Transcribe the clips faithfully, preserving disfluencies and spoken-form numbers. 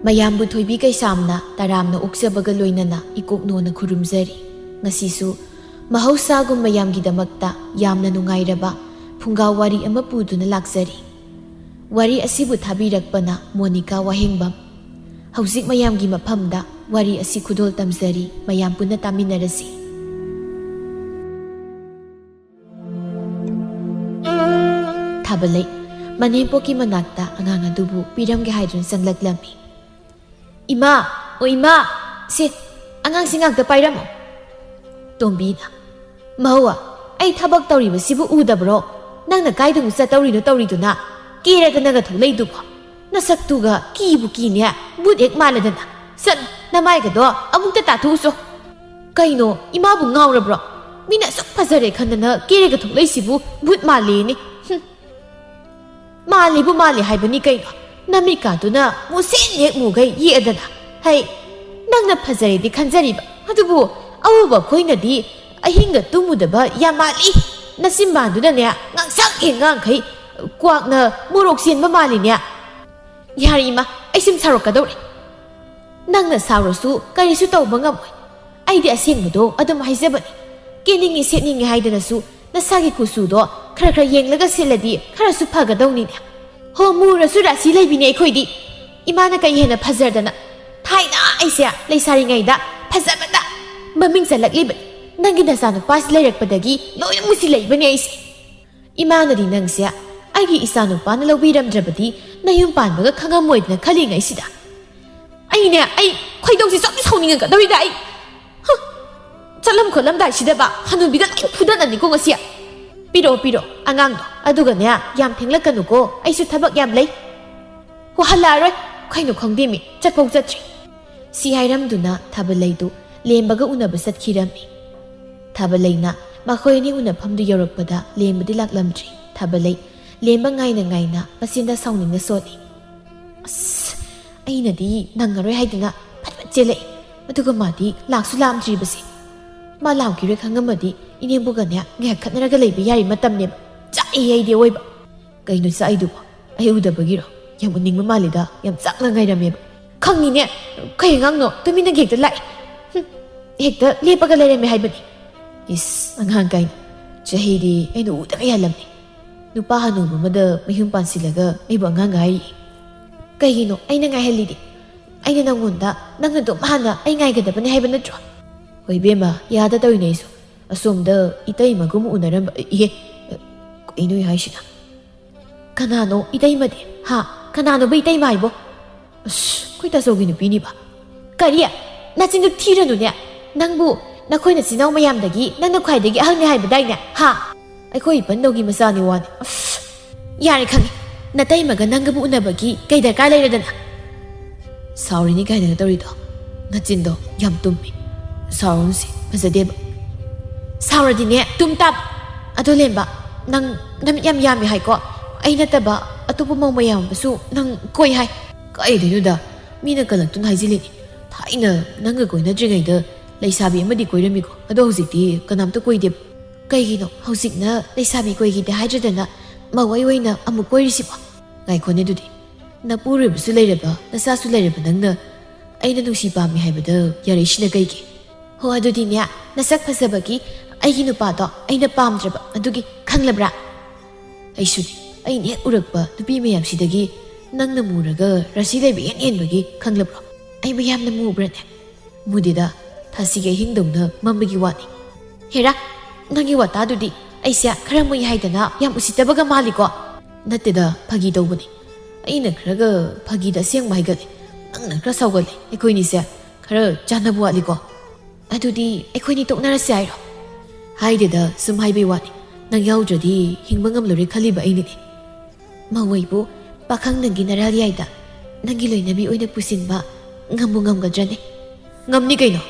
ꯃꯌꯥꯝꯕꯨ ꯊꯣꯏꯕꯤ ꯀꯩꯁꯥꯝꯅ ꯇꯔꯥꯝꯅ ꯑꯣꯛꯆꯕꯒ ꯂꯣꯏꯅꯅ ꯏꯀꯣꯛꯅꯣꯅ ꯈꯨꯔꯨꯝꯖꯔꯤ꯫ ꯉꯁꯤꯁꯨ ꯃꯍꯧꯁꯥꯒꯨꯝ ꯃꯌꯥꯝꯒꯤꯗꯃꯛꯇ ꯌꯥꯝꯅ ꯅꯨꯡꯉꯥꯏꯔꯕ ꯐꯨꯡꯒꯥ ꯋꯥꯔꯤ ꯑꯃ ꯄꯨꯗꯨꯅ ꯂꯥꯛꯆꯔꯤ꯫ ꯋꯥꯔꯤ ꯑꯁꯤꯕꯨ ꯊꯥꯕꯤꯔꯛꯄꯅ ꯃꯣꯅꯤꯀꯥ ꯋꯥꯍꯦꯡꯕꯝ꯫ ꯍꯧꯖꯤꯛ ꯃꯌꯥꯝꯒꯤ ꯃꯐꯝꯗ ꯋꯥꯔꯤ ꯑꯁꯤ ꯈꯨꯗꯣꯜ ꯇꯝꯖꯔꯤ, ꯃꯌꯥꯝ ꯄꯨꯟꯅ ꯇꯥꯃꯤꯟꯅꯔꯁꯤ꯫ ꯊꯥꯕꯂꯩ ꯃꯅꯦꯝꯄꯣꯛꯀꯤ ꯃꯅꯥꯛꯇ ꯑꯉꯥꯡ ꯑꯗꯨꯕꯨ ꯄꯤꯔꯝꯒꯦ ꯍꯥꯏꯗꯨꯅ ꯆꯪꯂꯛꯂꯝꯃꯤ꯫ "ꯏꯃꯥ, ꯑꯣ ꯏꯃꯥ, ꯁꯦ, ꯑꯉꯥꯡꯁꯤ ꯉꯥꯛꯇ ꯄꯥꯏꯔꯝꯃꯣ꯫" ꯇꯣꯝꯕꯤꯅ, "ꯃꯍꯧ, ꯑꯩ ꯊꯕꯛ ꯇꯧꯔꯤꯕꯁꯤꯕꯨ ꯎꯗꯕ꯭ꯔꯣ? ꯅꯪꯅ ꯀꯥꯏꯗꯕꯨ ꯆꯠꯇꯧꯔꯤꯅꯣ ꯇꯧꯔꯤꯗꯨꯅ? ꯀꯦꯔꯗꯅꯒ ꯊꯣꯛꯂꯛꯏꯗꯨꯕꯣ? ꯅꯁꯛꯇꯨꯒ ꯀꯤꯕꯨ ꯀꯤꯅꯦ, ꯕꯨꯠ ꯍꯦꯛ ꯃꯥꯜꯂꯗꯅ꯫ ꯆꯠ, ꯅꯃꯥꯏꯒꯗꯣ ꯑꯃꯨꯛꯇ ꯇꯥꯊꯣꯛꯎꯆꯣ꯫" "ꯀꯩꯅꯣ, ꯏꯃꯥꯕꯨ ꯉꯥꯎꯔꯕ꯭ꯔꯣ? ꯃꯤꯅ ꯑꯁꯨꯛ ꯐꯖꯔꯦ ꯈꯟꯗꯅ ꯀꯦꯔꯒ ꯊꯣꯛꯂꯛꯏꯁꯤꯕꯨ ꯚꯨꯠ ꯃꯥꯜꯂꯦꯅꯦ꯫ ꯍꯨꯝ꯫ ꯃꯥꯜꯂꯤꯕꯨ ꯃꯥꯜꯂꯤ ꯍꯥꯏꯕꯅꯤ ꯀꯩꯅꯣ? ꯅꯃꯤꯠꯀꯥꯗꯨꯅ ꯃꯨꯁꯤꯟ ꯍꯦꯛ ꯃꯨꯒꯩ ꯌꯦꯛꯑꯗꯅ꯫ ꯍꯩ, ꯅꯪꯅ ꯐꯖꯔꯦꯗꯤ ꯈꯟꯖꯔꯤꯕ, ꯑꯗꯨꯕꯨ ꯑꯎꯕ ꯑꯩꯈꯣꯏꯅꯗꯤ ꯑꯍꯤꯡꯒ ꯇꯨꯝꯃꯨꯗꯕ ꯌꯥꯝ ꯃꯥꯜꯂꯤ꯫ ꯅꯆꯤꯟꯕꯥꯟꯗꯨꯅꯅꯦ ꯉꯥꯡꯁꯪ ꯍꯦꯛ ꯉꯥꯡꯈꯩ ꯀ꯭ꯋꯥꯛꯅ ꯃꯣꯔꯣꯛ ꯆꯦꯟꯕ ꯃꯥꯜꯂꯤꯅꯦ꯫" "ꯌꯥꯔꯦ ꯏꯃꯥ, ꯑꯩ ꯁꯨꯝ ꯁꯥꯎꯔꯛꯀꯗꯧꯔꯦ꯫" "ꯅꯪꯅ ꯁꯥꯎꯔꯁꯨ ꯀꯔꯤꯁꯨ ꯇꯧꯕ ꯉꯝꯃꯣꯏ꯫ ꯑꯩꯗꯤ ꯑꯁꯦꯡꯕꯗꯣ ꯑꯗꯨꯝ ꯍꯥꯏꯖꯕꯅꯤ꯫ ꯀꯦꯅꯤꯡꯉꯤ ꯁꯦꯠꯅꯤꯡꯉꯤ ꯍꯥꯏꯗꯅꯁꯨ ꯅꯁꯥꯒꯤ ꯀꯨꯆꯨꯗꯣ ꯈꯔ ꯈꯔ ꯌꯦꯡꯂꯒ ꯁꯦꯠꯂꯗꯤ ꯈꯔꯁꯨ ꯐꯒꯗꯧꯅꯤꯅꯦ꯫ ꯍꯣ, ꯃꯨꯔꯁꯨ ꯔꯥꯁꯤ ꯂꯩꯕꯤꯅꯦ ꯑꯩꯈꯣꯏꯗꯤ꯫ ꯏꯃꯥꯅ ꯀꯩ ꯍꯦꯟꯅ ꯐꯖꯗꯅ? ꯊꯥꯏꯅ ꯑꯩꯁꯦ ꯂꯩꯁꯥꯔꯤꯉꯩꯗ ꯐꯖꯕꯗ ꯃꯃꯤꯡ ꯆꯠꯂꯛꯂꯤꯕꯅꯤ꯫ ꯅꯪꯒꯤ ꯅꯆꯥꯅꯨꯄꯥꯁꯤ ꯂꯩꯔꯛꯄꯗꯒꯤ ꯂꯣꯏꯅ ꯃꯨꯁꯤꯜꯂꯛꯏꯕꯅꯦ ꯑꯩꯁꯦ꯫ ꯏꯃꯥꯅꯗꯤ ꯅꯪꯁꯦ ꯑꯩꯒꯤ ꯏꯆꯥꯅꯨꯄꯥꯅ ꯂꯧꯕꯤꯔꯝꯗ꯭ꯔꯕꯗꯤ ꯅꯌꯨꯝ ꯄꯥꯟꯕꯒ ꯈꯪꯉꯝꯃꯣꯏꯗꯅ ꯈꯜꯂꯤꯉꯩꯁꯤꯗ꯫ ꯑꯩꯅꯦ, ꯑꯩ ꯈꯣꯏꯗꯧꯁꯤ ꯁꯨꯝ ꯁꯥꯎꯅꯤꯡꯉꯛꯀꯗꯧꯔꯤꯗ ꯑꯩ꯫ ꯍꯨꯝ꯫ ꯆꯠꯂꯝ ꯈꯣꯠꯂꯝꯗꯥꯏꯁꯤꯗꯕ ꯍꯅꯨꯕꯤꯗ ꯂꯣꯏ ꯐꯨꯗꯠꯂꯅꯤꯀꯣ ꯉꯁꯤ꯫ ꯄꯤꯔꯛꯑꯣ, ꯄꯤꯔꯛꯑꯣ ꯑꯉꯥꯡꯗꯣ꯫ ꯑꯗꯨꯒꯅꯦ, ꯌꯥꯝ ꯊꯦꯡꯂꯛꯀꯅꯨꯀꯣ, ꯑꯩꯁꯨ ꯊꯕꯛ ꯌꯥꯝ ꯂꯩ꯫ ꯍꯣ, ꯍꯜꯂꯛꯑꯔꯣꯏ꯫ ꯀꯩꯅꯣ ꯈꯪꯗꯦꯃꯤ, ꯆꯠꯐꯧ ꯆꯠꯇ꯭ꯔꯤ꯫ ꯁꯤ ꯍꯥꯏꯔꯝꯗꯨꯅ ꯊꯥꯕꯂꯩꯗꯨ ꯂꯦꯝꯕꯒ ꯎꯅꯕ ꯆꯠꯈꯤꯔꯝꯃꯤ꯫ ꯊꯥꯕꯂꯩꯅ ꯃꯈꯣꯏ ꯑꯅꯤ ꯎꯅꯐꯝꯗꯨ ꯌꯧꯔꯛꯄꯗ ꯂꯦꯝꯕꯗꯤ ꯂꯥꯛꯂꯝꯗ꯭ꯔꯤ꯫ ꯊꯥꯕꯂꯩ ꯂꯦꯝꯕ ꯉꯥꯏꯅ ꯉꯥꯏꯅ ꯃꯆꯤꯟꯗ ꯁꯥꯎꯅꯤꯡꯅ ꯁꯣꯜꯂꯤ꯫ "ꯑꯁ, ꯑꯩꯅꯗꯤ ꯅꯪꯉꯔꯣꯏ ꯍꯥꯏꯗꯨꯅ ꯐꯠ ꯐꯠ ꯆꯦꯜꯂꯛꯑꯦ꯫ ꯑꯗꯨꯒ ꯃꯥꯗꯤ ꯂꯥꯛꯁꯨ ꯂꯥꯛꯑꯝꯗ꯭ꯔꯤꯕꯁꯦ꯫ ꯃꯥ ꯂꯥꯛꯈꯤꯔꯣꯏ ꯈꯪꯉꯝꯃꯗꯤ ꯏꯅꯦꯝꯕꯣꯒꯅꯦ ꯉꯥꯏꯍꯥꯛ ꯈꯠꯅꯔꯒ ꯂꯩꯕ ꯌꯥꯔꯤ ꯃꯇꯝꯅꯦꯕ꯫ ꯆꯥꯛꯑꯦ ꯑꯩꯗꯤ ꯑꯋꯣꯏꯕ꯫" "ꯀꯩꯅꯣ ꯆꯥꯛꯏꯗꯨꯕꯣ? ꯑꯩ ꯎꯗꯕꯒꯤꯔꯣ? ꯌꯥꯝ ꯎꯅꯤꯡꯕ ꯃꯥꯜꯂꯤꯗ, ꯌꯥꯝ ꯆꯥꯛꯅ ꯉꯥꯏꯔꯝꯃꯦꯕ꯫" ꯈꯪꯉꯤꯅꯦ꯫ ꯀꯩ ꯑꯉꯥꯡꯅꯣ? ꯇꯨꯃꯤꯟꯅꯒ ꯍꯦꯛꯇ ꯂꯥꯛꯑꯦ꯫ ꯍꯨꯝ, ꯍꯦꯛꯇ ꯂꯦꯞꯄꯒ ꯂꯩꯔꯝꯃꯦ ꯍꯥꯏꯕꯅꯤ꯫ ꯏꯁ, ꯑꯉꯥꯡ ꯀꯥꯏꯅ꯫ ꯆꯍꯤꯗꯤ ꯑꯩꯅ ꯎꯗꯕ ꯍꯦꯜꯂꯝꯃꯤ꯫ ꯅꯨꯄꯥ ꯍꯅꯨꯕ ꯑꯃꯗ ꯃꯌꯨꯝ ꯄꯥꯟꯁꯤꯜꯂꯒ ꯑꯩꯕꯨ ꯑꯉꯥꯡ ꯍꯥꯏꯔꯤ꯫ ꯀꯩꯒꯤꯅꯣ ꯑꯩꯅ ꯉꯥꯏꯍꯜꯂꯤꯗꯤ? ꯑꯩꯅ ꯅꯪꯉꯣꯟꯗ ꯅꯪꯅ ꯑꯗꯨꯝ ꯍꯥꯟꯅ ꯑꯩ ꯉꯥꯏꯒꯗꯕꯅꯤ ꯍꯥꯏꯕ ꯅꯠꯇ꯭ꯔꯣ? ꯍꯣꯏ ꯏꯕꯦꯝꯃ, ꯌꯥꯗ ꯇꯧꯔꯤꯅꯦ ꯑꯩꯁꯨ꯫ ꯑꯁꯣꯝꯗ ꯏꯇꯩꯃꯒꯨꯝ ꯎꯅꯔꯝꯕ, ꯏꯍꯦ, ꯀꯩꯅꯣ ꯑꯩ ꯍꯥꯏꯁꯤꯅ? ꯀꯅꯥꯅꯣ ꯏꯇꯩꯃꯗꯤ? ꯍꯥ? ꯀꯅꯥꯅꯣꯕ ꯏꯇꯩꯃ ꯍꯥꯏꯕꯣ? ꯑꯁ, ꯑꯩꯈꯣꯏ ꯇꯥꯆꯧꯒꯤ ꯅꯨꯄꯤꯅꯤꯕ꯫ ꯀꯔꯤ? ꯅꯆꯤꯟꯗꯨ ꯊꯤꯔꯅꯨꯅꯦ꯫ ꯅꯪꯕꯨ ꯅꯈꯣꯏ ꯅꯆꯤꯟ ꯅꯅꯥꯎ ꯃꯌꯥꯝꯗꯒꯤ ꯅꯪꯅ ꯈ꯭ꯋꯥꯏꯗꯒꯤ ꯑꯍꯜꯅꯤ ꯍꯥꯏꯕꯗꯥꯏꯅꯦ? ꯍꯥ? ꯑꯩꯈꯣꯏ ꯏꯄꯟꯗꯧꯒꯤ ꯃꯆꯥꯅꯤ ꯋꯥꯅꯤ꯫ ꯑꯁ, ꯌꯥꯔꯦ ꯈꯪꯉꯦ꯫ ꯅꯇꯩꯃꯒ ꯅꯪꯒꯕꯨ ꯎꯅꯕꯒꯤ ꯀꯩ ꯗꯔꯀꯥꯔ ꯂꯩꯔꯗꯅ? ꯁꯥꯎꯔꯤꯅꯤ ꯀꯥꯏꯅꯒ ꯇꯧꯔꯤꯗꯣ꯫ ꯅꯆꯤꯟꯗꯣ ꯌꯥꯝ ꯇꯨꯝꯃꯤ꯫ ꯁꯥꯎꯔꯨꯅꯨꯁꯦ, ꯐꯖꯗꯦꯕ꯫ ꯁꯥꯎꯔꯗꯤꯅꯦ, ꯇꯨꯝ ꯇꯥꯞ꯫ ꯑꯗꯣ ꯂꯦꯝꯕ, ꯅꯪ ꯅꯃꯤꯠ ꯌꯥꯝ ꯌꯥꯝꯃꯤ ꯍꯥꯏꯀꯣ? ꯑꯩ ꯅꯠꯇꯕ ꯑꯇꯣꯞꯄ ꯃꯧ ꯃꯌꯥꯝ ꯑꯃꯁꯨ ꯅꯪ ꯀꯣꯏ ꯍꯥꯏ꯫ ꯀꯥꯏꯗꯩꯅꯣꯗ? ꯃꯤꯅ ꯀꯜꯂꯛꯇꯨꯅ ꯍꯥꯏꯖꯤꯜꯂꯤꯅꯤ꯫ ꯊꯥꯏꯅ ꯅꯪꯒ ꯀꯣꯏꯅꯗ꯭ꯔꯤꯉꯩꯗ ꯂꯩꯁꯥꯕꯤ ꯑꯃꯗꯤ ꯀꯣꯏꯔꯝꯃꯤꯀꯣ꯫ ꯑꯗꯣ ꯍꯧꯖꯤꯛꯇꯤ ꯀꯅꯥꯝꯇ ꯀꯣꯏꯗꯦꯕ꯫ ꯀꯩꯒꯤꯅꯣ ꯍꯧꯖꯤꯛꯅ ꯂꯩꯁꯥꯕꯤ ꯀꯣꯏꯈꯤꯗꯦ ꯍꯥꯏꯗ꯭ꯔꯗꯅ ꯃꯧ ꯑꯩ ꯑꯣꯏꯅ ꯑꯃꯨꯛ ꯀꯣꯏꯔꯤꯁꯤꯕꯣ? ꯉꯥꯏꯈꯣꯅꯦ ꯑꯗꯨꯗꯤ꯫ ꯅꯄꯨꯔꯣꯏꯕꯁꯨ ꯂꯩꯔꯕ, ꯅꯆꯥꯁꯨ ꯂꯩꯔꯕ ꯅꯪꯅ ꯑꯩꯅ ꯅꯨꯡꯁꯤ ꯄꯥꯝꯃꯤ ꯍꯥꯏꯕꯗ ꯌꯥꯔꯛꯏꯁꯤꯅ ꯀꯩꯒꯤ? ꯍꯣ ꯑꯗꯨꯗꯤꯅꯦ, ꯅꯁꯛ ꯐꯖꯕꯒꯤ ꯑꯩꯒꯤ ꯅꯨꯄꯥꯗꯣ ꯑꯩꯅ ꯄꯥꯝꯗ꯭ꯔꯕ ꯑꯗꯨꯒꯤ, ꯈꯪꯂꯕ꯭ꯔꯥ? ꯑꯩꯁꯨꯅꯤ, ꯑꯩꯅ ꯍꯦꯛ ꯎꯔꯛꯄ ꯅꯨꯄꯤ ꯃꯌꯥꯝꯁꯤꯗꯒꯤ ꯅꯪꯅ ꯃꯨꯔꯒ ꯔꯥꯁꯤ ꯂꯩꯕ ꯏꯍꯦꯟ ꯍꯦꯟꯕꯒꯤ, ꯈꯪꯂꯕ꯭ꯔꯣ? ꯑꯩꯕꯨ ꯌꯥꯝꯅ ꯃꯨꯕ꯭ꯔꯅꯦ? ꯃꯨꯗꯦꯗ, ꯊꯥꯁꯤꯒꯤ ꯑꯍꯤꯡꯗꯧꯅ ꯃꯝꯕꯒꯤ ꯋꯥꯅꯤ꯫ ꯍꯦꯔꯥ, ꯅꯪꯒꯤ ꯋꯥꯇꯥꯗꯨꯗꯤ ꯑꯩꯁꯦ ꯈꯔ ꯃꯨꯏ ꯍꯥꯏꯗꯅ ꯌꯥꯝ ꯎꯁꯤꯠꯇꯕꯒ ꯃꯥꯜꯂꯤꯀꯣ? ꯅꯠꯇꯦꯗ, ꯐꯥꯒꯤ ꯇꯧꯕꯅꯤ꯫ ꯑꯩꯅ ꯈꯔꯒ ꯐꯥꯒꯤꯗ ꯑꯁꯦꯡꯕ ꯍꯥꯏꯒꯠꯂꯦ, ꯅꯪꯅ ꯈꯔ ꯁꯥꯎꯒꯠꯂꯦ꯫ ꯑꯩꯈꯣꯏꯅꯤꯁꯦ ꯈꯔ ꯆꯥꯟꯅꯕ ꯋꯥꯠꯂꯤꯀꯣ꯫ ꯑꯗꯨꯗꯤ ꯑꯩꯈꯣꯏꯅꯤ ꯇꯣꯛꯅꯔꯁꯦ ꯍꯥꯏꯔꯣ? ꯍꯥꯏꯗꯦꯗ, ꯁꯨꯝ ꯍꯥꯏꯕꯩ ꯋꯥꯅꯤ꯫ ꯅꯪ ꯌꯥꯎꯗ꯭ꯔꯗꯤ ꯍꯤꯡꯕ ꯉꯝꯂꯔꯣꯏ ꯈꯜꯂꯤꯕ ꯑꯩꯅꯤꯅꯦ꯫ ꯃꯧ ꯑꯩꯕꯨ ꯄꯥꯈꯪ ꯅꯪꯒꯤ ꯅꯔꯥꯜ ꯌꯥꯏꯗ ꯅꯪꯒꯤ ꯂꯣꯏꯅꯕꯤ ꯑꯣꯏꯅ ꯄꯨꯁꯤꯟꯕ ꯉꯝꯕꯨ ꯉꯝꯒꯗ꯭ꯔꯅꯦ? ꯉꯝꯅꯤ ꯀꯩꯅꯣ꯫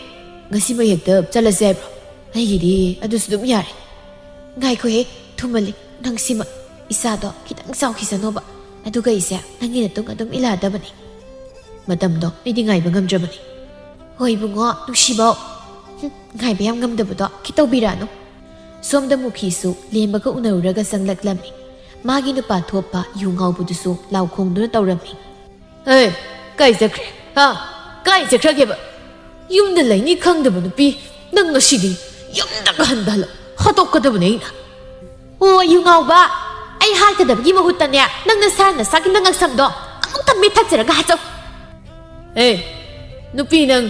ꯉꯁꯤꯃꯛ ꯍꯦꯛꯇ ꯆꯠꯂꯁꯦ ꯍꯥꯏꯕ꯭ꯔꯣ? ꯑꯩꯒꯤꯗꯤ ꯑꯗꯨꯁꯨ ꯑꯗꯨꯝ ꯌꯥꯔꯦ꯫ ꯉꯥꯏꯈꯣꯍꯦ, ꯊꯨꯃꯜꯂꯤ꯫ ꯅꯪ ꯁꯤꯃ ꯏꯆꯥꯗꯣ ꯈꯤꯇꯪ ꯆꯥꯎꯈꯤꯁꯅꯣꯕ꯫ ꯑꯗꯨꯒ ꯑꯩꯁꯦ ꯅꯪꯒꯤ ꯅꯇꯨꯡ ꯑꯗꯨꯝ ꯏꯜꯂꯛꯑꯗꯕꯅꯤ꯫ ꯃꯇꯝꯗꯣ ꯑꯩꯗꯤ ꯉꯥꯏꯕ ꯉꯝꯗ꯭ꯔꯕꯅꯤ꯫ ꯍꯣꯏ ꯏꯕꯨꯡꯉꯣ, ꯅꯨꯡꯁꯤꯕꯧ꯫ ꯍꯨꯝ, ꯉꯥꯏꯕ ꯌꯥꯝ ꯉꯝꯗꯕꯗꯣ ꯈꯤꯇꯧꯕꯤꯔꯛꯑꯅꯨ꯫ ꯁꯣꯝꯗ ꯃꯨꯈꯤꯁꯨ ꯂꯦꯝꯕꯒ ꯎꯅꯔꯨꯔꯒ ꯆꯪꯂꯛꯂꯝꯃꯤ꯫ ꯃꯥꯒꯤ ꯅꯨꯄꯥ ꯊꯣꯛꯄ ꯌꯨ ꯉꯥꯎꯕꯗꯨꯁꯨ ꯂꯥꯎ ꯈꯣꯡꯗꯨꯅ ꯇꯧꯔꯝꯃꯤ꯫ "ꯑꯦ, ꯀꯥꯏ ꯆꯠꯈ꯭ꯔꯦ?" ꯍꯥ? ꯀꯥꯏ ꯆꯠꯈ꯭ꯔꯒꯦꯕ? ꯌꯨꯝꯗ ꯂꯩꯅꯤ ꯈꯪꯗꯕ ꯅꯨꯄꯤ, ꯅꯪ ꯉꯁꯤꯗꯤ ꯌꯨꯝꯗꯒ ꯍꯟꯗꯍꯜꯂꯣ, ꯍꯥꯠꯇꯣꯛꯀꯗꯕꯅꯦ ꯑꯩꯅ꯫ ꯑꯣ, ꯌꯨ ꯉꯥꯎꯕ, ꯑꯩ ꯍꯥꯠꯀꯗꯕꯒꯤ ꯃꯍꯨꯠꯇꯅꯦ, ꯅꯪ ꯅꯁꯥ ꯅꯁꯥꯒꯤ ꯅꯉꯛꯁꯝꯗꯣ ꯑꯃꯨꯛꯇ ꯃꯦꯠꯊꯠꯆꯔꯒ ꯍꯥꯠꯆꯧ꯫ ꯑꯦ, ꯅꯨꯄꯤ ꯅꯪ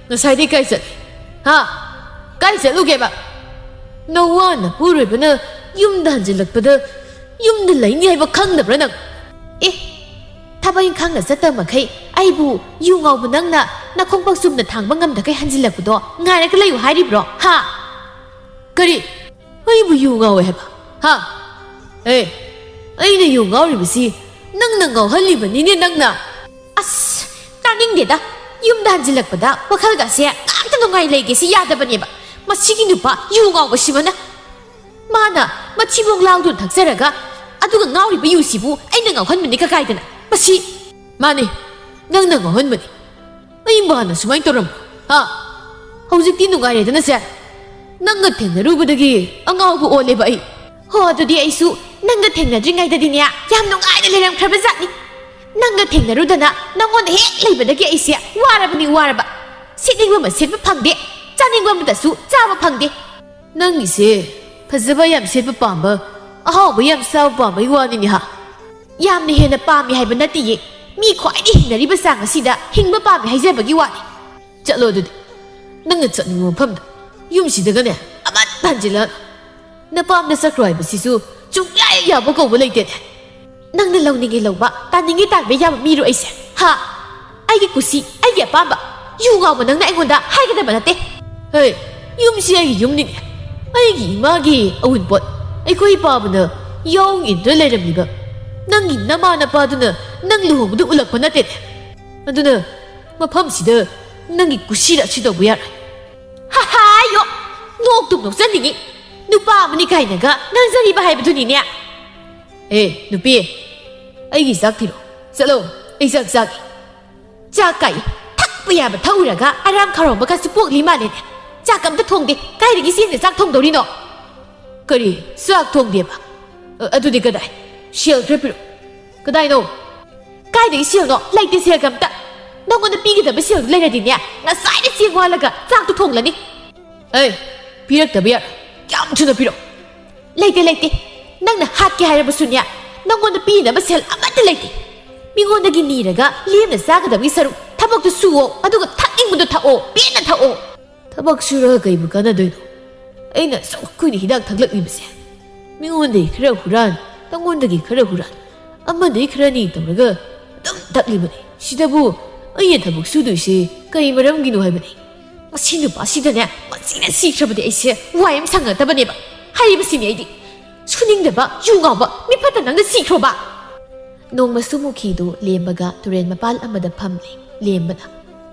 ꯉꯁꯥꯏꯗꯩ ꯀꯥꯏ ꯆꯠꯂꯤ? ꯍꯥ? ꯀꯥꯏ ꯆꯠꯂꯨꯒꯦꯕ? ꯅꯋꯥ ꯅꯄꯨꯔꯣꯏꯕꯅ ꯌꯨꯝꯗ ꯍꯟꯖꯤꯜꯂꯛꯄꯗ ꯌꯨꯝꯗ ꯂꯩꯅꯤ ꯍꯥꯏꯕ ꯈꯪꯗꯕ꯭ꯔꯥ ꯅꯪ? ꯑꯦ, ꯊꯕꯛ ꯏꯪꯈꯥꯡꯅ ꯆꯠꯇꯕ ꯃꯈꯩ ꯑꯩꯕꯨ ꯌꯨ ꯉꯥꯎꯕ ꯅꯪꯅ ꯅꯈꯣꯡꯄꯥꯛ ꯆꯨꯝꯅ ꯊꯥꯡꯕ ꯉꯝꯗꯈꯩ ꯍꯟꯖꯤꯜꯂꯛꯄꯗꯣ ꯉꯥꯏꯔꯒ ꯂꯩꯌꯨ ꯍꯥꯏꯔꯤꯕ꯭ꯔꯣ? ꯍꯥ? ꯀꯔꯤ? ꯑꯩꯕꯨ ꯌꯨ ꯉꯥꯎꯋꯦ ꯍꯥꯏꯕ? ꯍꯥ? ꯑꯦ, ꯑꯩꯅ ꯌꯨ ꯉꯥꯎꯔꯤꯕꯁꯤ ꯅꯪꯅ ꯉꯥꯎꯍꯜꯂꯤꯕꯅꯤꯅꯦ ꯅꯪꯅ꯫ ꯑꯁ, ꯇꯥꯅꯤꯡꯗꯦꯗ꯫ ꯌꯨꯝꯗ ꯍꯟꯖꯤꯜꯂꯛꯄꯗ ꯋꯥꯈꯜꯒꯁꯦ ꯉꯥꯛꯇ ꯅꯨꯡꯉꯥꯏ ꯂꯩꯒꯦꯁꯤ ꯌꯥꯗꯕꯅꯦꯕ꯫ ꯃꯁꯤꯒꯤ ꯅꯨꯄꯥ ꯌꯨ ꯉꯥꯎꯕꯁꯤꯃꯅ꯫ ꯃꯥꯅ ꯃꯊꯤꯕꯣꯡ ꯂꯥꯎꯗꯨꯅ ꯊꯛꯆꯔꯒ, ꯑꯗꯨꯒ ꯉꯥꯎꯔꯤꯕ ꯌꯨꯁꯤꯕꯨ ꯑꯩꯅ ꯉꯥꯎꯍꯟꯕꯅꯤ ꯀꯀꯥꯏꯗꯅ꯫ ꯃꯁꯤ ꯃꯥꯅꯤ, ꯅꯪꯅ ꯉꯥꯎꯍꯟꯕꯅꯤ꯫ ꯑꯩ ꯃꯥꯅ ꯁꯨꯃꯥꯏꯅ ꯇꯧꯔꯝꯕ꯭ꯔꯣ? ꯍꯥ? ꯍꯧꯖꯤꯛꯇꯤ ꯅꯨꯡꯉꯥꯏꯔꯦꯗꯅ ꯁꯦ꯫ ꯅꯪꯒ ꯊꯦꯡꯅꯔꯨꯕꯗꯒꯤ ꯑꯉꯥꯎꯕ ꯑꯣꯜꯂꯦꯕ ꯑꯩ꯫ ꯍꯣ, ꯑꯗꯨꯗꯤ ꯑꯩꯁꯨ ꯅꯪꯒ ꯊꯦꯡꯅꯗ꯭ꯔꯤꯉꯩꯗꯗꯤꯅꯦ, ꯌꯥꯝ ꯅꯨꯡꯉꯥꯏꯅ ꯂꯩꯔꯝꯈ꯭ꯔꯕ ꯖꯥꯠꯅꯤ꯫ ꯅꯪꯒ ꯊꯦꯡꯅꯔꯨꯗꯅ ꯅꯪꯉꯣꯟꯗ ꯍꯦꯛ ꯂꯩꯕꯗꯒꯤ ꯑꯩꯁꯦ ꯋꯥꯔꯕꯅꯤ, ꯋꯥꯔꯕ꯫ ꯁꯦꯠꯅꯤꯡꯕ ꯑꯃ ꯁꯦꯠꯄ ꯐꯪꯗꯦ, ꯆꯥꯅꯤꯡꯕ ꯑꯃꯗꯁꯨ ꯆꯥꯕ ꯐꯪꯗꯦ꯫ ꯅꯪꯒꯤꯁꯦ ꯐꯖꯕ ꯌꯥꯝ ꯁꯦꯠꯄ ꯄꯥꯝꯕ, ꯑꯍꯥꯎꯕ ꯌꯥꯝ ꯆꯥꯕ ꯄꯥꯝꯕꯒꯤ ꯋꯥꯅꯤꯅꯦ ꯍꯥ? ꯌꯥꯝꯅ ꯍꯦꯟꯅ ꯄꯥꯝꯃꯤ ꯍꯥꯏꯕ ꯅꯠꯇꯤꯌꯦ꯫ ꯃꯤ ꯈ꯭ꯋꯥꯏꯗꯒꯤ ꯍꯤꯡꯅꯔꯤꯕ ꯆꯥꯡ ꯑꯁꯤꯗ ꯍꯤꯡꯕ ꯄꯥꯝꯃꯤ ꯍꯥꯏꯖꯕꯒꯤ ꯋꯥꯅꯤ꯫ ꯆꯠꯂꯣ ꯑꯗꯨꯗꯤ, ꯅꯪꯅ ꯆꯠꯅꯤꯡꯕ ꯃꯐꯝꯗ꯫ ꯌꯨꯝꯁꯤꯗꯒꯅꯦ ꯑꯃꯠꯇ ꯍꯟꯖꯤꯜꯂꯛꯑꯅꯨ꯫ ꯅꯄꯥꯝꯗ ꯆꯠꯈ꯭ꯔꯣ ꯍꯥꯏꯕꯁꯤꯁꯨ ꯁꯨꯡꯌꯥ ꯍꯦꯛ ꯌꯥꯕ ꯀꯧꯕ ꯂꯩꯇꯦꯅꯦ꯫ ꯅꯪꯅ ꯂꯧꯅꯤꯡꯉꯦ ꯂꯧꯕ, ꯇꯥꯅꯤꯡꯉꯦ ꯇꯥꯟꯕ ꯌꯥꯕ ꯃꯤꯔꯣ ꯑꯩꯁꯦ? ꯍꯥ? ꯑꯩꯒꯤ ꯀꯨꯁꯤ, ꯑꯩꯒꯤ ꯑꯄꯥꯝꯕ꯫ ꯌꯨ ꯉꯥꯎꯕ ꯅꯪꯅ ꯑꯩꯉꯣꯟꯗ ꯍꯥꯏꯒꯗꯕ ꯅꯠꯇꯦ꯫ ꯍꯦ, ꯌꯨꯝꯁꯤ ꯑꯩꯒꯤ ꯌꯨꯝꯅꯤꯅꯦ꯫ ꯑꯩꯒꯤ ꯏꯃꯥꯒꯤ ꯑꯋꯨꯟꯄꯣꯠ꯫ ꯑꯩꯈꯣꯏ ꯏꯄꯥꯕꯨꯅ ꯌꯥꯎ ꯏꯟꯗꯨꯅ ꯂꯩꯔꯝꯂꯤꯕ ꯅꯪꯒꯤ ꯅꯃꯥ ꯅꯄꯥꯗꯨꯅ ꯅꯪ ꯂꯨꯍꯣꯡꯕꯗꯨ ꯎꯠꯂꯛꯄ ꯅꯠꯇꯦꯅꯦ꯫ ꯑꯗꯨꯅ ꯃꯐꯝꯁꯤꯗ ꯅꯪꯒꯤ ꯀꯨꯁꯤꯔꯥꯁꯤ ꯇꯧꯕ ꯌꯥꯔꯣꯏ꯫ ꯍꯥꯍꯥꯌꯣ! ꯅꯣꯛꯇꯨꯝ ꯅꯣꯛꯆꯅꯤꯡꯉꯤ꯫ ꯅꯨꯄꯥ ꯑꯃꯅꯤ ꯀꯥꯏꯅꯒ ꯉꯥꯡꯖꯔꯤꯕ ꯍꯥꯏꯕꯗꯨꯅꯤꯅꯦ꯫ ꯑꯦ, ꯅꯨꯄꯤ, ꯑꯩꯒꯤ ꯆꯥꯛ ꯊꯤꯔꯣ꯫ ꯆꯠꯂꯣ, ꯑꯩ ꯆꯥꯛ ꯆꯥꯒꯦ꯫ ꯆꯥꯛ ꯀꯥꯏ? ꯊꯛꯄ ꯌꯥꯕ ꯊꯛꯎꯔꯒ ꯑꯔꯥꯝ ꯈꯧꯔꯥꯡꯕꯒꯁꯨ ꯄꯣꯛꯂꯤ ꯃꯥꯜꯂꯦꯅꯦ꯫ ꯆꯥꯛ ꯑꯝꯇ ꯊꯣꯡꯗꯦ꯫ ꯀꯥꯏꯗꯒꯤ ꯆꯦꯡꯅ ꯆꯥꯛ ꯊꯣꯡꯗꯧꯔꯤꯅꯣ? ꯀꯔꯤ? ꯆꯥꯛ ꯊꯣꯡꯗꯦꯕ? ꯑ-, ꯑꯗꯨꯗꯤ ꯀꯗꯥꯏ? ꯁꯦꯜ ꯈꯔ ꯄꯤꯔꯛꯑꯣ꯫ ꯀꯗꯥꯏꯅꯣ? ꯀꯥꯏꯗꯒꯤ ꯁꯦꯜꯅꯣ? ꯂꯩꯇꯦ ꯁꯦꯜꯒ ꯑꯝꯇ꯫ ꯅꯪꯉꯣꯟꯗ ꯄꯤꯒꯗꯕ ꯁꯦꯜꯗꯨ ꯂꯩꯔꯗꯤꯅꯦ, ꯉꯁꯥꯏꯅ ꯆꯦꯡ ꯋꯥꯜꯂꯒ ꯆꯥꯛꯇꯨ ꯊꯣꯡꯂꯅꯤ꯫ ꯑꯦ, ꯄꯤꯔꯛꯇꯕ ꯌꯥꯔꯣꯏ꯫ ꯌꯥꯝ ꯊꯨꯅ ꯄꯤꯔꯛꯑꯣ꯫ ꯂꯩꯇꯦ, ꯂꯩꯇꯦ꯫ ꯅꯪꯅ ꯍꯥꯠꯀꯦ ꯍꯥꯏꯔꯕꯁꯨꯅꯦ, ꯅꯪꯉꯣꯟꯗ ꯄꯤꯅꯕ ꯁꯦꯜ ꯑꯃꯠꯇ ꯂꯩꯇꯦ꯫ ꯃꯤꯉꯣꯟꯗꯒꯤ ꯅꯤꯔꯒ ꯂꯦꯝꯅ ꯆꯥꯒꯗꯕꯒꯤ ꯁꯔꯨꯛ ꯊꯕꯛꯇꯨ ꯁꯨꯑꯣ, ꯑꯗꯨꯒ ꯊꯛꯅꯤꯡꯕꯗꯣ ꯊꯛꯑꯣ, ꯄꯦꯟꯅ ꯊꯛꯑꯣ꯫ ꯊꯕꯛ ꯁꯨꯔꯒ ꯀꯩꯕꯨ ꯀꯥꯟꯅꯗꯣꯏꯅꯣ? ꯑꯩꯅ ꯑꯁꯨꯛ ꯀꯨꯏꯅ ꯍꯤꯗꯥꯛ ꯊꯛꯂꯛꯂꯤꯕꯁꯦ, ꯃꯤꯉꯣꯟꯗꯒꯤ ꯈꯔ ꯍꯨꯔꯥꯟ, ꯅꯪꯉꯣꯟꯗꯒꯤ ꯈꯔ ꯍꯨꯔꯥꯟ, ꯑꯃꯗꯒꯤ ꯈꯔ ꯅꯤ ꯇꯧꯔꯒ ꯑꯗꯨꯝ ꯊꯛꯂꯤꯕꯅꯤ꯫ ꯁꯤꯗꯕꯨ ꯑꯩꯅ ꯊꯕꯛ ꯁꯨꯗꯣꯏꯁꯦ ꯀꯩ ꯃꯔꯝꯒꯤꯅꯣ ꯍꯥꯏꯕꯅꯤ꯫ ꯃꯁꯤ ꯅꯨꯄꯥꯁꯤꯗꯅꯦ, ꯃꯁꯤꯅ ꯁꯤꯈ꯭ꯔꯕꯗꯤ ꯑꯩꯁꯦ ꯋꯥꯏ ꯑꯃ ꯁꯪꯉꯛꯇꯕꯅꯦꯕ꯫ ꯍꯥꯏꯔꯤꯕꯁꯤꯅꯤ ꯑꯩꯗꯤ꯫ ꯁꯨꯅꯤꯡꯗꯕ, ꯌꯨ ꯉꯥꯎꯕ, ꯃꯤ ꯐꯠꯇ ꯅꯪꯅ ꯁꯤꯈ꯭ꯔꯣꯕ꯫ ꯅꯣꯡꯃꯁꯨ ꯃꯨꯈꯤꯗꯨ ꯂꯦꯝꯕꯒ ꯇꯨꯔꯦꯜ ꯃꯄꯥꯜ ꯑꯃꯗ ꯐꯝꯂꯦ꯫ ꯂꯦꯝꯕꯅ,